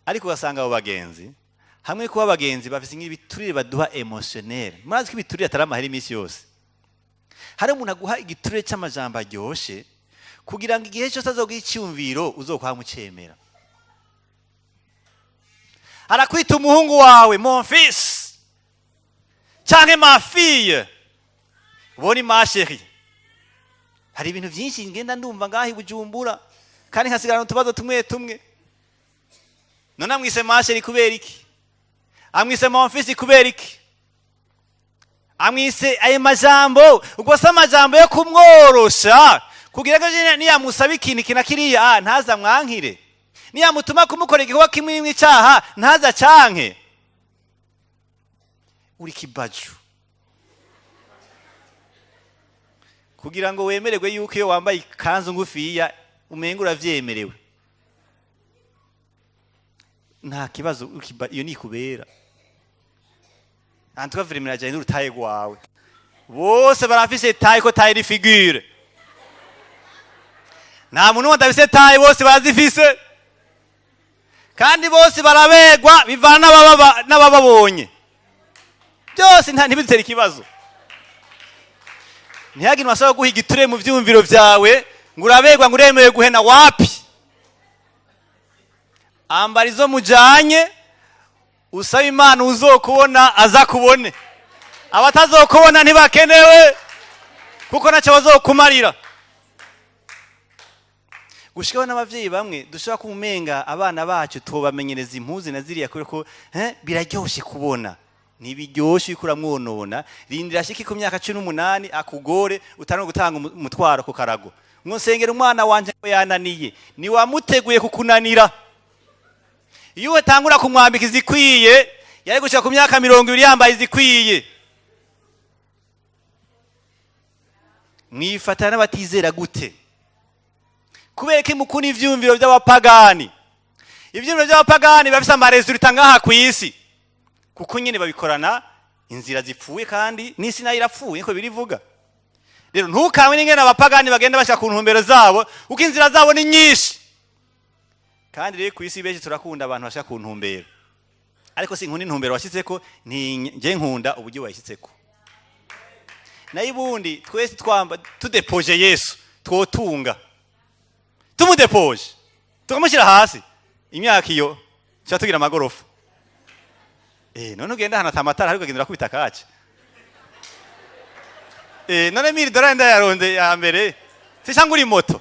ariko ugasanga abo bagenzi hamwe kuba abagenzi bafise nk'ibiturire baduha emotionnel. Murazi ko ibiturire atari amahera iminsi yose. Hari umuntu aguha igiturire cy'amajambo aryoshe kugira ngo igihe cyose azoguha icyumviro uzokwama ucemera. Arakwita umuhungu wawe, mon fils canke ma fille, boni ma chérie. Hari ibintu byinshi ngenda ndumva ngaho i Bujumbura kandi nkasigarana utubazo tumwe tumwe. None amwise ma chérie kubera iki? Amwise mon fils kubera iki? Amwise ayo majambo? Ubwo se amajambo yo kumworosha kugira ngo niyamusaba ikintu iki na kiriya, ntaza mwankire, niyamutuma kumukora igikorwa kimwe icyaha ntaza canke uri kibaju, kugira ngo wemererwe yuko iyo wambaye ikanzu ngufiya umenga uravyemerewe, nta kibazo. Iyo nikubera antuka vraiment irajanye n'urutaye rwawe. Bose barafise taille, ko taille ni figure. Nta muntu wundi afise taille, bose barazifise kandi bose barabegwa bivana n'abababonye. Byose ntibidutere ikibazo. Ntihagire uwasaba guha igiture mu vyumviro vyawe ngo urabegwa, ngo uremewe guhena. Wapi! Ambara izo mujanye, usaba Imana uzokubona aza kubone, abatazokubona ntibakenewe kuko ntacyo bazokumarira. Gushikaho n'abavyeyi bamwe dushobora kumenga abana bacu tubamenyereza impuzu na ziriya kubera ko biraryoshe kubona. Ntibiryoshe, uriko uramwonona. Rindira ashike ku myaka 18 akugore, utari gutanga umutwaro ku karago ngo nsengera umwana wanje ngo yananiye. Niwamuteguye kukunanira. Iyo utangura kumwambika izikwiye, yari gushika ku myaka 20 yambaye izikwiye. Mwifatana n'abatizera gute? Kubera ko mukunda ivyumviro by'abapagani. Ivyumviro by'abapagani bafise ama résultats ngaha ku isi, kuko nyine babikorana inzira zipfuye, kandi n'isi nayo irapfuye, niko birivuga. Rero ntukamwe n'ingene abapagani bagenda bashaka ku ntumbero zabo, kuko inzira zabo ni nyinshi. Kandi rero ku isi benshi turakunda abantu bashaka ku ntumbero, ariko sinkunda intumbero washyitseko, nje nkunda uburyo wayishyitseko. Nayo ubundi twese twamba tudepoje Yesu twotunga, tumudepoje tukamushyira hasi imyaka iyo tuba tugira amagorofa. None ugenda ahantu ata amatara ariko ugenda urakubita akaci. None $1000 ndayaronde ya mbere se cyangwa uri moto?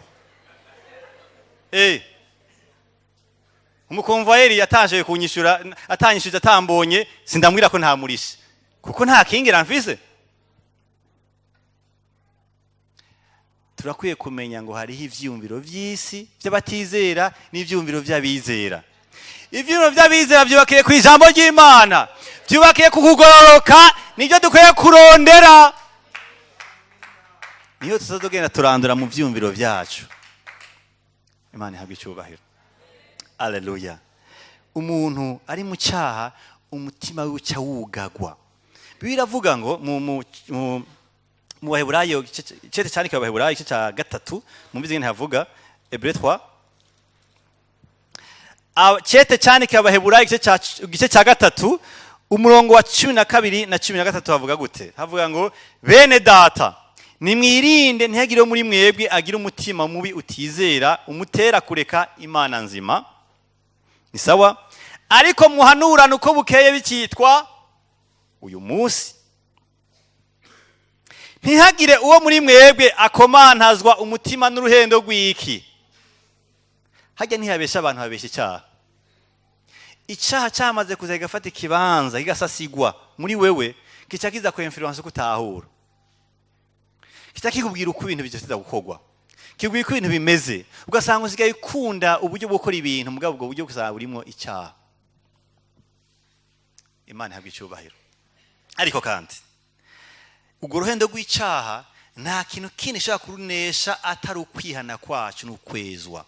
Umukonvoyeri yatashoye kunyishura, atanyishuje atambonye, sindamwira ko ntamurishe kuko nta kingira mfise. Turakwiye kumenya ngo hariho ivyiyumviro vy'isi vy'abatizera n'ivyiyumviro vy'abizera. Ivyiyumviro vy'abizera vyubakiye ku ijambo ry'Imana, vyubakiye ku kugororoka, nivyo dukwiye kurondera. Niyo tuzogenda turandura mu vyiyumviro vyacu. Imana ihabwe icyubahiro. Aleluya. Umuntu ari mu cyaha, umutima we uca wugagwa. Bibiliya iravuga ngo mu Baheburayo, icete cyandikiwe Abaheburayo, igice cya 3, mumvize ingene havuga, Hébreux 3. Cete cyandikiwe Abaheburayo, igice cya 3, umurongo wa 12 na 13, havuga gute? Havuga ngo: "Bene data, nimwirinde ntihagire muri mwebwe agira umutima mubi utizera umutera kureka Imana nzima." Ni sawa, ariko muhanurane uko bukeye bikitwa uyu munsi, ntihagire uwo muri mwebwe akomantazwa umutima n'uruhendo rw'iki. Hajya ntihabesha abantu, habesha icyaha. Icyaha cyamaze kuza kigafata ikibanza, kigasasigwa muri wewe, kica kiza ku influence uko utahura, kica kikubwira uko ibintu bizoza gukorwa, kikubwira uko ibintu bimeze, ugasanga usigaye ukunda uburyo bwo gukora ibintu, mugabo ubwo buryo buzaba burimo icyaha. Imana ihabwa icyubahiro. Ariko kandi urwo ruhendo rw'icyaha nta kintu kindi gishobora kurunesha atari ukwihana kwacu n'ukwezwa.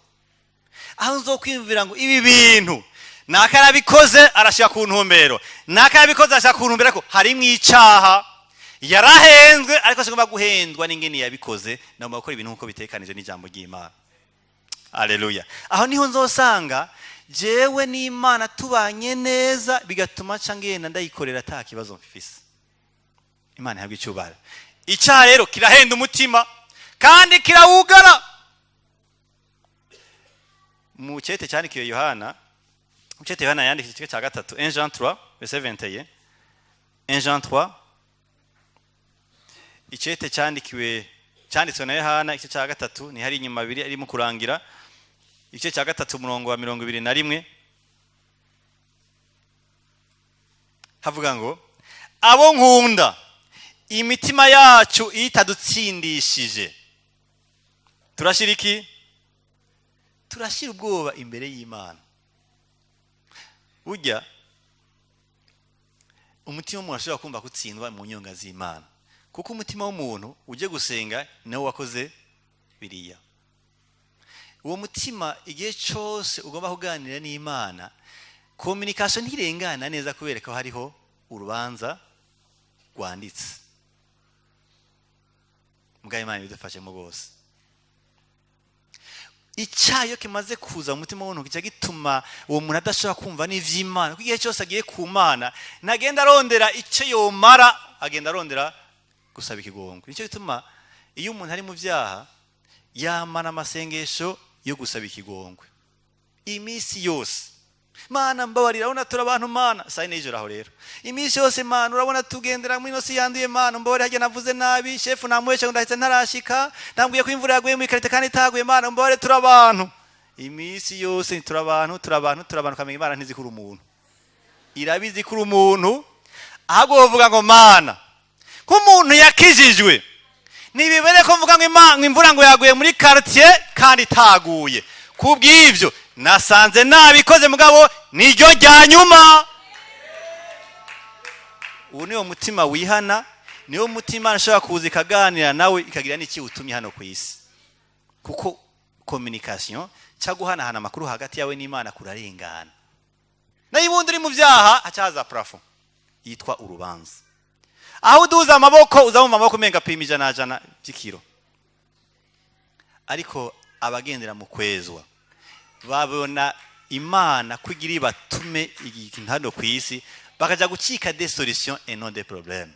Aho nzokwiyumvira ngo ibi bintu naka yarabikoze arashyira ku ntumbero, naka yarabikoze arashyira ku ntumbero, ariko harimo icyaha, yarahenzwe, ariko sigomba guhendwa n'ingene yabikoze, nagomba gukora ibintu nk'uko bitekanije n'ijambo ry'Imana. Aleluya. Aho niho nzosanga jewe n'Imana tubanye neza, bigatuma nca ngenda ndayikorera ata kibazo mfise. Imana ihabwa icyubahiro. Icyaha rero kirahenda umutima kandi kirawugara. Mu cete cyandikiwe Yohana, Icete Yohana yanditse, igice cya gatatu, 1 Jean 3 verset 21, 1 Jean 3, icete cyandikiwe, cyanditswe na Yohana, igice cya gatatu, ni hari inyuma abiri arimo kurangira, igice cya gatatu, umurongo wa 21, havuga ngo: "Abo nkunda, imitima yacu iyo itadutsindishije, turashyira iki? Turashyira ubwoba imbere y'Imana." Burya umutima w'umuntu ashobora kumva gutsindwa mu nyonga z'Imana, kuko umutima w'umuntu ujye gusenga nawe wakoze biriya. Uwo mutima igihe cyose ugomba kuganira n'Imana, communication ntirengana neza, kubera ko hariho urubanza rwanditse. Mugabo Imana ibidufashemo rwose. Icyaha iyo kimaze kuza mu mutima w'umuntu, kijya gituma uwo muntu adashobora kumva n'ivy'Imana, kuko igihe cyose agiye ku Mana ntagenda arondera icyo yomara, agenda arondera gusaba ikigongwe. Nicyo gituma iyo umuntu ari mu byaha yamana amasengesho yo gusaba ikigongwe iminsi yose: "Mana, mbabarira, urabona turi abantu, Mana." Saa 4 y'ijoro aho rero, iminsi yose: "Mana, urabona tugendera muri ino si yanduye, Mana, mbabarira, hajya navuze nabi shefu, namuheshe ngo ndahise ntarashika, nambwiye ko imvura yaguye mu ikarita kandi itaguye, Mana, mbabarire, turi abantu." Iminsi yose turi abantu, turi abantu, turi abantu. Ukamenya Imana ntizikura umuntu, irabizi kuri umuntu. Ahubwo bavuga ngo: "Mana, nk'umuntu yakijijwe, ntibibere ko mvuga ngo imvura ngo yaguye muri quartier kandi itaguye. Kubw'ibyo nasanze nabikoze, mugabo niryo rya nyuma." Ubu niwo mutima wihana, niwo mutima ushobora kuza ikaganira nawe, ikagira n'iki utumye hano ku isi, kuko communication cyangwa guhanahana amakuru hagati yawe n'Imana kurarengana. Nayo ubundi uri mu byaha, hacaza plafond yitwa urubanza. Aho uduza amaboko, uzamumva amaboko umenga apima ijana jana by'ikiro. Ariko abagendera mu kwezwa babona Imana ko igira batume ikintu hano ku isi, bakajya gucika des solutions et non des problèmes.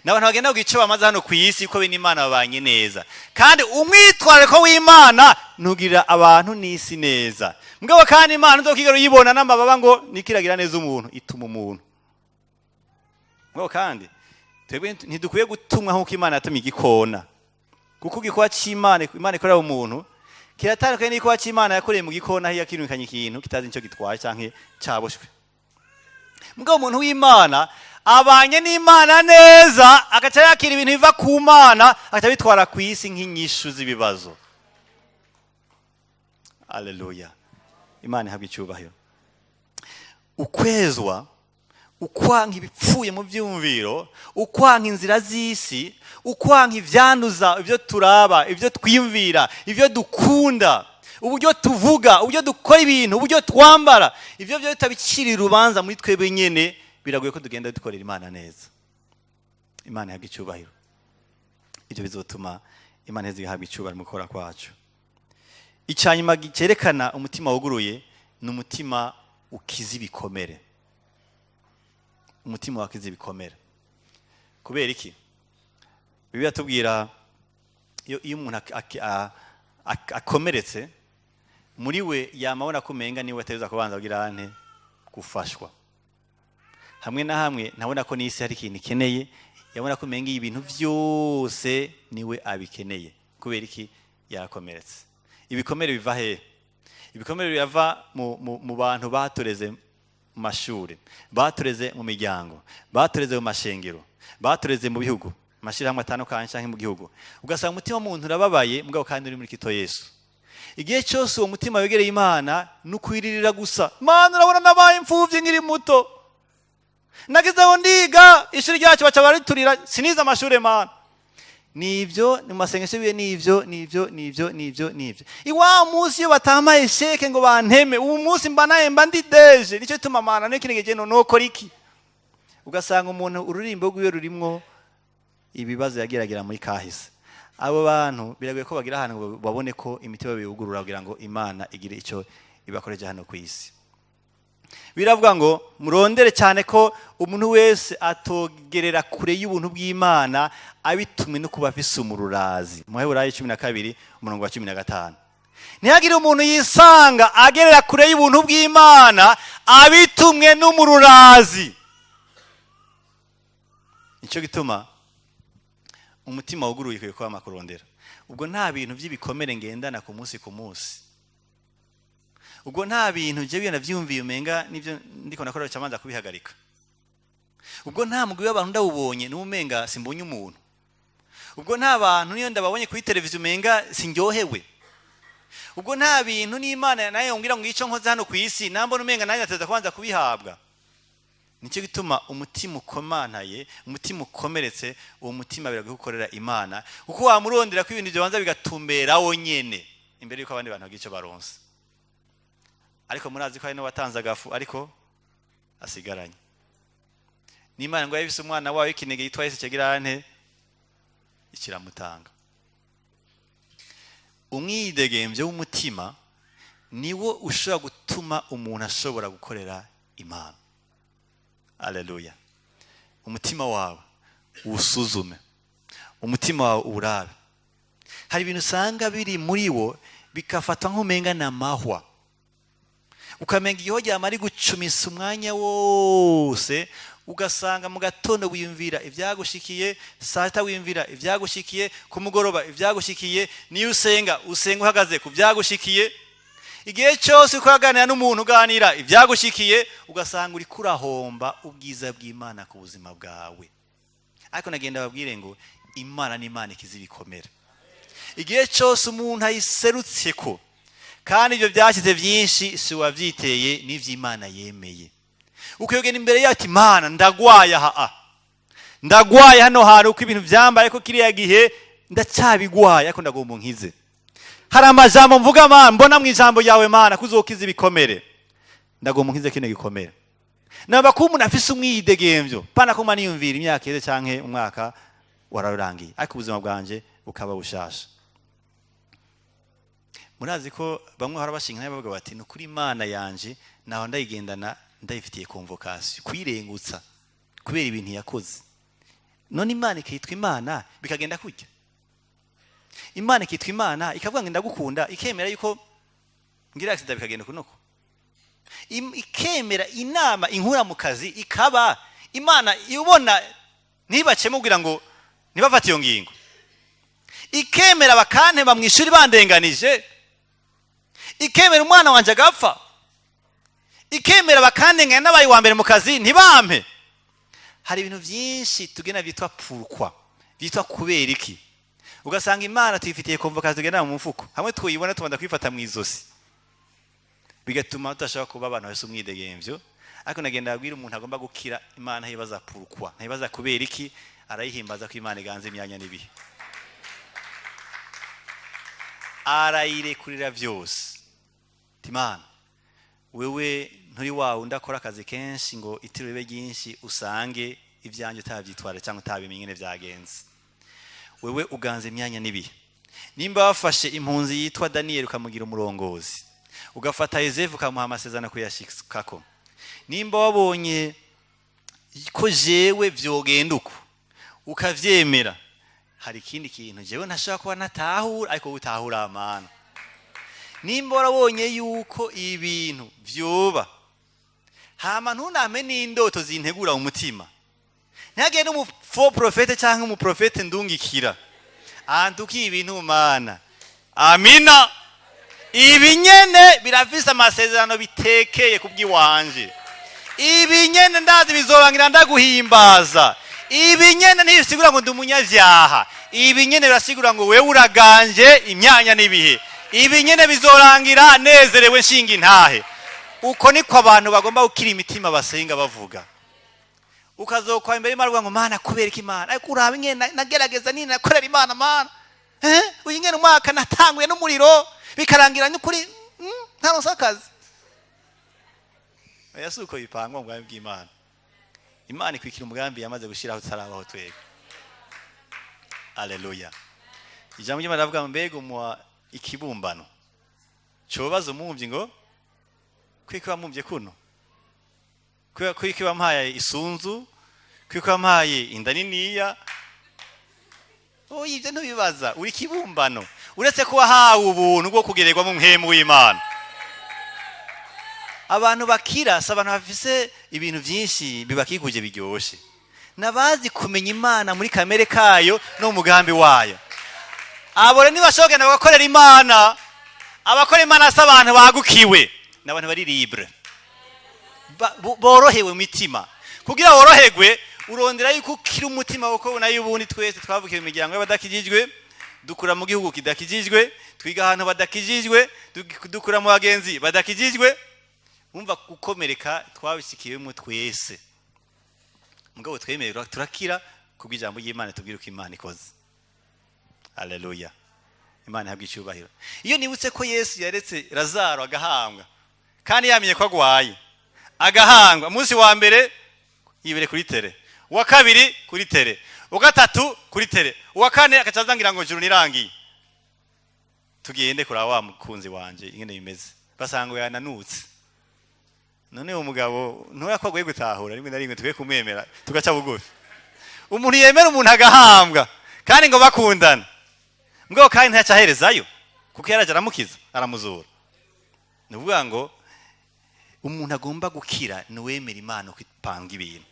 N'abantu bagenda ku icyo bamaze hano ku isi, ko bene Imana babanye neza, kandi umwitwarariko w'Imana ntugirira abantu n'isi neza. Mugabo kandi Imana uzokigera uyibona n'amababa ngo nikiragira neza umuntu, ituma umuntu. Mugabo kandi twebwe ntidukwiye gutumwa nk'uko Imana yatumye igikona, kuko igikorwa cy'Imana, Imana ikorera umuntu, kiratandukanye n'igikorwa cy'Imana yakoreye mu gikona, aho yakirukanye ikintu kitazi icyo gitwaye cyangwa cyaboshwe. Mugabo umuntu w'Imana abanye n'Imana neza, agaca yakira ibintu biva ku Mana, agaca bitwara ku isi nk'inyishu z'ibibazo. Aleluya, Imana ihabwa icyubahiro. Ukwezwa, ukwanka ibipfuye mu byumviro, ukwanka inzira z'isi, ukwanka ibyanduza ibyo turaba, ibyo twiyumvira, ibyo dukunda, uburyo tuvuga, uburyo dukora ibintu, uburyo twambara, ibyo byo bitabicira urubanza muri twebwe nyine, biragoye ko tugenda dukorera Imana neza. Imana ihabwa icyubahiro. Ibyo bizotuma Imana ihabwa icyubahiro mu gukora kwacu. Icyanyuma cyerekana umutima wuguruye ni umutima ukiza ibikomere. Umutima wakiza ibikomere. Kubera iki? Bibiliya tubwira iyo umuntu akomeretse muri we, yamabona ko umenga niwe ategereza kubanza kugira ante gufashwa. Hamwe na hamwe ntabona ko n'isi hari ikintu ikeneye, yabona ko umenga ibintu byose niwe abikeneye. Kubera iki? Yakomeretse. Ibikomere biva hehe? Ibikomere birava mu bantu batureze mu mashuri, batureze mu miryango, batureze mu mashengero, batureze mu bihugu, amashyirahamwe atandukanye cyangwa mu gihugu. Ugasanga umutima w'umuntu urababaye, mugabo kandi uri muri Kristo Yesu. Igihe cyose uwo mutima wegereye Imana, ni ukwiririra gusa: "Mana, urabona nabaye imfubyi nkiri muto, nagezeho ndiga, ishuri ryacu baca bariturira, sinize amashuri, Mana." Nibyo, ni mu masengesho biwe, nibyo, nibyo, nibyo, nibyo, nibyo. Iwa munsi iyo batamaye sheke ngo banteme, ubu munsi mba naye mba ndi deje, nicyo gituma, Mana, niyo kintu no nokora iki. Ugasanga umuntu ururimbo rwiwe rurimwo ibibazo yageragira muri kahise. Abo bantu biragoye ko bagira ahantu babone ko imitima biyugurura kugira ngo Imana igire icyo ibakoreje hano ku isi. Biravuga ngo murondere cyane ko umuntu wese atogerera kure y'ubuntu bw'Imana abitumwe no kuba afise umururazi. Mu Baheburayo 12 umurongo wa 15: ntihagire umuntu yisanga agerera kure y'ubuntu bw'Imana. Abitumwe n'umururazi. Nicyo gituma umutima wuguruye ukwiye kwama kurondera. Ubwo nta bintu by'ibikomere ngendana ku munsi ku munsi, ubwo nta bintu je byo navyumviye umenga nivyo ndiko nakora cyamanza kubihagarika, ubwo nta mugwi w'abantu ndawubonye n'umenga simbonye umuntu, ubwo nta bantu niyo ndababonye kuri televiziyo umenga sinryohewe, ubwo nta bintu n'Imana nayo ngira ngo ico nkoze hano ku isi nambona umenga nanjye ateza kubanza kubihabwa. Nicyo gituma umutima ukomantaye, umutima ukomeretse, uwo mutima biragoye gukorera Imana, kuko wamurondera ko ibintu byobanza bigatumbera wonyene imbere yuko abandi bantu bagira icyo baronse. Ariko murazi ko hari n'uwatanze agafu ariko asigaranye n'Imana ngo yabise umwana wayo ikinege yitwa Yesu kigirante ikiramutanga. Umwidegembyo w'umutima niwo ushobora gutuma umuntu ashobora gukorera Imana. Haleluya. Umutima wawe uwusuzume, umutima wawe uwurabe. Hari ibintu usanga biri muri wo bikafatwa nk'umenga na mahwa, ukamenga igiho ryamara gucumisa umwanya wose, ugasanga mu gatondo wiyumvira ibyagushikiye, saa sita wiyumvira ibyagushikiye, ku mugoroba ibyagushikiye, niyo usenga usenga uhagaze ku byagushikiye. Igihe cyose uko uganira n'umuntu uganira ibyagushikiye, ugasanga uri kurahomba ubwiza bw'Imana ku buzima bwawe. Ariko nagenda babwire ngo Imana ni Imana ikiza ibikomere. Igihe cyose umuntu ayiserutse ko, kandi ibyo byashyize byinshi si wabyiteye n'iby'Imana yemeye, ukiyogena imbere yacu, Imana ndagwaye aha, ndagwaye hano hantu uko ibintu byambaye ko kiriya gihe ndacyabigwaye, ariko ndagomba unkize. Hari amajambo mvuga Mana, mbona mu ijambo ryawe Mana kuzokiza ibikomere, ndagomba unkize kino gikomere. Naba ko umuntu afise umwidegemvyo pana ko maniyumvira imyaka iheze canke umwaka wararangiye, ariko ubuzima bwanje bukaba bushasha. Murazi ko bamwe bahora bashinga bavuga bati ni ukuri Imana yanje naho ndayigendana ndayifitiye convocation, kwirengutsa kubera ibintu yakoze. None Imana ikitwa Imana bikagenda kujya, Imana ikitwa Imana ikavuga ngo ndagukunda, ikemera yuko ngira accident bikagenda kunoko, ikemera inama inkura mu kazi, ikaba Imana ibona ntibacemo kugira ngo ntibafate iyo ngingo, ikemera bakanteba mu ishuri bandenganije, ikemera umwana wanje agapfa, ikemera bakandenganya n'abaye wa mbere mu kazi ntibampe. Hari ibintu byinshi tugena byitwa pourquoi, byitwa kubera iki, ugasanga Imana tuyifitiye convocation tugenda mu mufuko, hamwe tuyibona tubanza kwifata mu izosi, bigatuma tudashobora kuba abantu bafise umwidegemvyo. Ariko nagenda abwira umuntu agomba gukira Imana ntibaza pourquoi, ntibaza kubera iki, arayihimbaza ko Imana iganza imyanya n'ibihe, arayirekurira byose. Imana wewe nturi wawe ndakora akazi kenshi ngo itiro ribe ryinshi usange ibyanjye utabyitwara cyangwa utabimenye ingene byagenze. Wewe uganza imyanya n'ibihe. Nimba wafashe impunzi yitwa Daniel ukamugira umurongozi, ugafata Yosefu ukamuha amasezerano kuyashikako, nimba wabonye ko jewe vyogenda uko ukavyemera, hari ikindi kintu jewe ntashobora kuba natahura ariko utahura amana. Nimba warabonye yuko ibintu vyoba, hama ntuname n'indoto zintegura umutima, ntihagende umu prophète cyangwa umuprofete ndungikira antuki ibintu mana. Amina. Ibi nyene birafise amasezerano bitekeye kubw'iwanje, ibi nyene ndazi bizobangira ndaguhimbaza, ibi nyene ntibisigura ngo ndi umunyavyaha, ibi nyene birasigura ngo wewe uraganje imyanya n'ibihe, ibi nyene bizorangira nezerewe nshinga intahe. Uko niko abantu bagomba gukira imitima basenga bavuga. Ukazokwa imbere y'Imana uvuga ngo Mana kubera iki Imana, ariko uraba ingene nagerageza nini nakorera Imana Mana, uyu ingene umwaka natanguye n'umuriro bikarangira n'ukuri ntaronse akazi. Oya, si uko bipangwa mu bwami bw'Imana. Imana ikwikira umugambi yamaze gushiraho tutarabaho twebwe. Haleluya. Ijambo ry'Imana rivuga mbega umuha ikibumbano cobaza umwumvyi ngo kwiki wamumvye kuno, kwiki wampaye isunzu, kwiki wampaye inda niniya. Oya, ibyo ntubibaza, uri kibumbano. Uretse ko wahawe ubuntu bwo kugererwa mu mpemu w'Imana. Abantu bakira si abantu bafise ibintu byinshi bibakikuje biryoshe, nabazi kumenya Imana muri kamere kayo no mu mugambi wayo. Abo rero ntibashobora kugenda bagakorera Imana. Abakora Imana si abantu bagukiwe, ni abantu bari libre, borohewe mu mitima. Kugira woroherwe, urondera yuko ukira umutima, kuko nayo ubundi twese twavukiye mu miryango y'abadakijijwe, dukura mu gihugu kidakijijwe, twiga ahantu badakijijwe, dukura mu bagenzi badakijijwe. Wumva gukomereka twabishikiwemo twese. Mugabo twemererwa turakira kubw'ijambo ry'Imana, tubwire uko Imana ikoze. Haleluya, Imana ihabwa icyubahiro. Iyo nibutse ko Yesu yaretse Lazaro agahambwa kandi yamenye ko agwaye, agahangwa, umunsi wa mbere yibere kuri terre, uwa kabiri kuri terre, uwa gatatu kuri terre, uwa kane agaca azangira ngo juru nirangiye, tugende kuraba wa mukunzi wanje ingene bimeze, basanga yananutse. None uwo mugabo ntuya ko agoye gutahura? Rimwe na rimwe tukwiye kumwemera, tugaca bugufi. Umuntu yemera umuntu agahambwa kandi ngo bakundana, mugabo kandi ntayaca aherezayo, kuko yaraje aramukiza, aramuzura. Ni ukuvuga ngo umuntu agomba gukira ni uwemera Imana uko ipanga ibintu,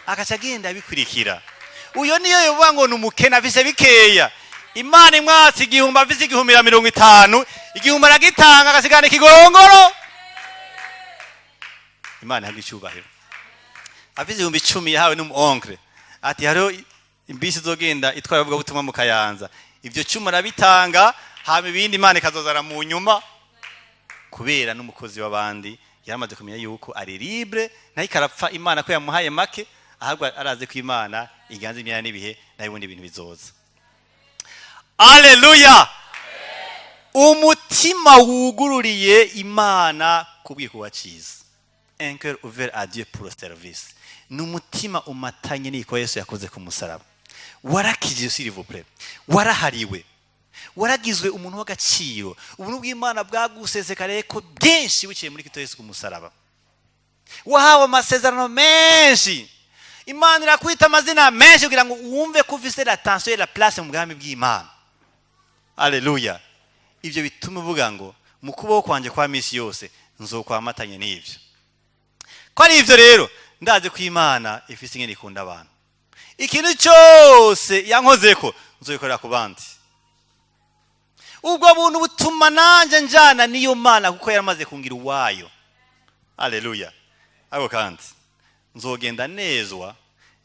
agaca agenda abikurikira. Uyo niyo yovuga ngo ni umukene afise bikeya, Imana imwatse 1000, afise 1050, 1000 aragitanga, agasigana ikigongoro. Imana ihabwa icyubahiro. Afise 10,000 yahawe n'umu oncle, ati hariho imbisi izogenda itwara abavugabutumwa mu Kayanza, ivyo 10 arabitanga, hama ibindi Imana ikazozana mu nyuma. Kubera n'umukozi w'abandi, yaramaze kumenya yuko ari libre, nayo ikarapfa Imana ko yamuhaye make, ahubwo arazi ko Imana iganza imyanya n'ibihe, nayo ubundi ibintu bizoza. Aleluya! Umutima wugururiye Imana kubw'igikorwa cyiza, un cœur ouvert à Dieu pour le service, ni umutima umatanye n'igikorwa Yesu yakoze ku musaraba. Warakijije, s'il vous plaît, warahariwe, waragizwe umuntu w'agaciro. Ubuntu bw'Imana bwagusesekariye ko byinshi biciye muri Kristo Yesu ku musaraba. Wahawe amasezerano menshi, Imana irakwita amazina menshi kugira ngo wumve ko ufise la tension et la place mu bwami bw'Imana. Aleluya! Ibyo bituma uvuga ngo mu kubaho kwanjye kwa misi yose nzokwamatanye n'ibyo. Ko ari ibyo rero, ndazi ko Imana ifise ingene ikunda abantu. Ikintu cyose yankozeko nzobikorera ku bandi. Ubwo buntu butuma nanjye njana n'iyo Mana, kuko yaramaze kungira uwayo. Aleluya! Ariko kandi nzogenda nezwa,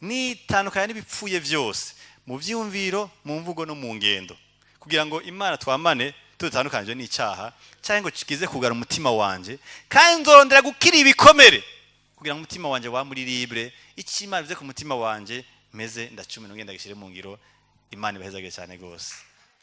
nitandukanya n'ibipfuye byose mu byiyumviro, mu mvugo no mu ngendo, kugira ngo Imana twamane tudatandukanije n'icyaha cyangwa ngo kize kugara umutima wanje. Kandi nzorondera gukira ibikomere kugira ngo umutima wanje wa muri libre. Icyo Imana ivuze ku mutima wanje meze ndacumi, ngenda gishyire mu ngiro. Imana ibahezage cyane rwose.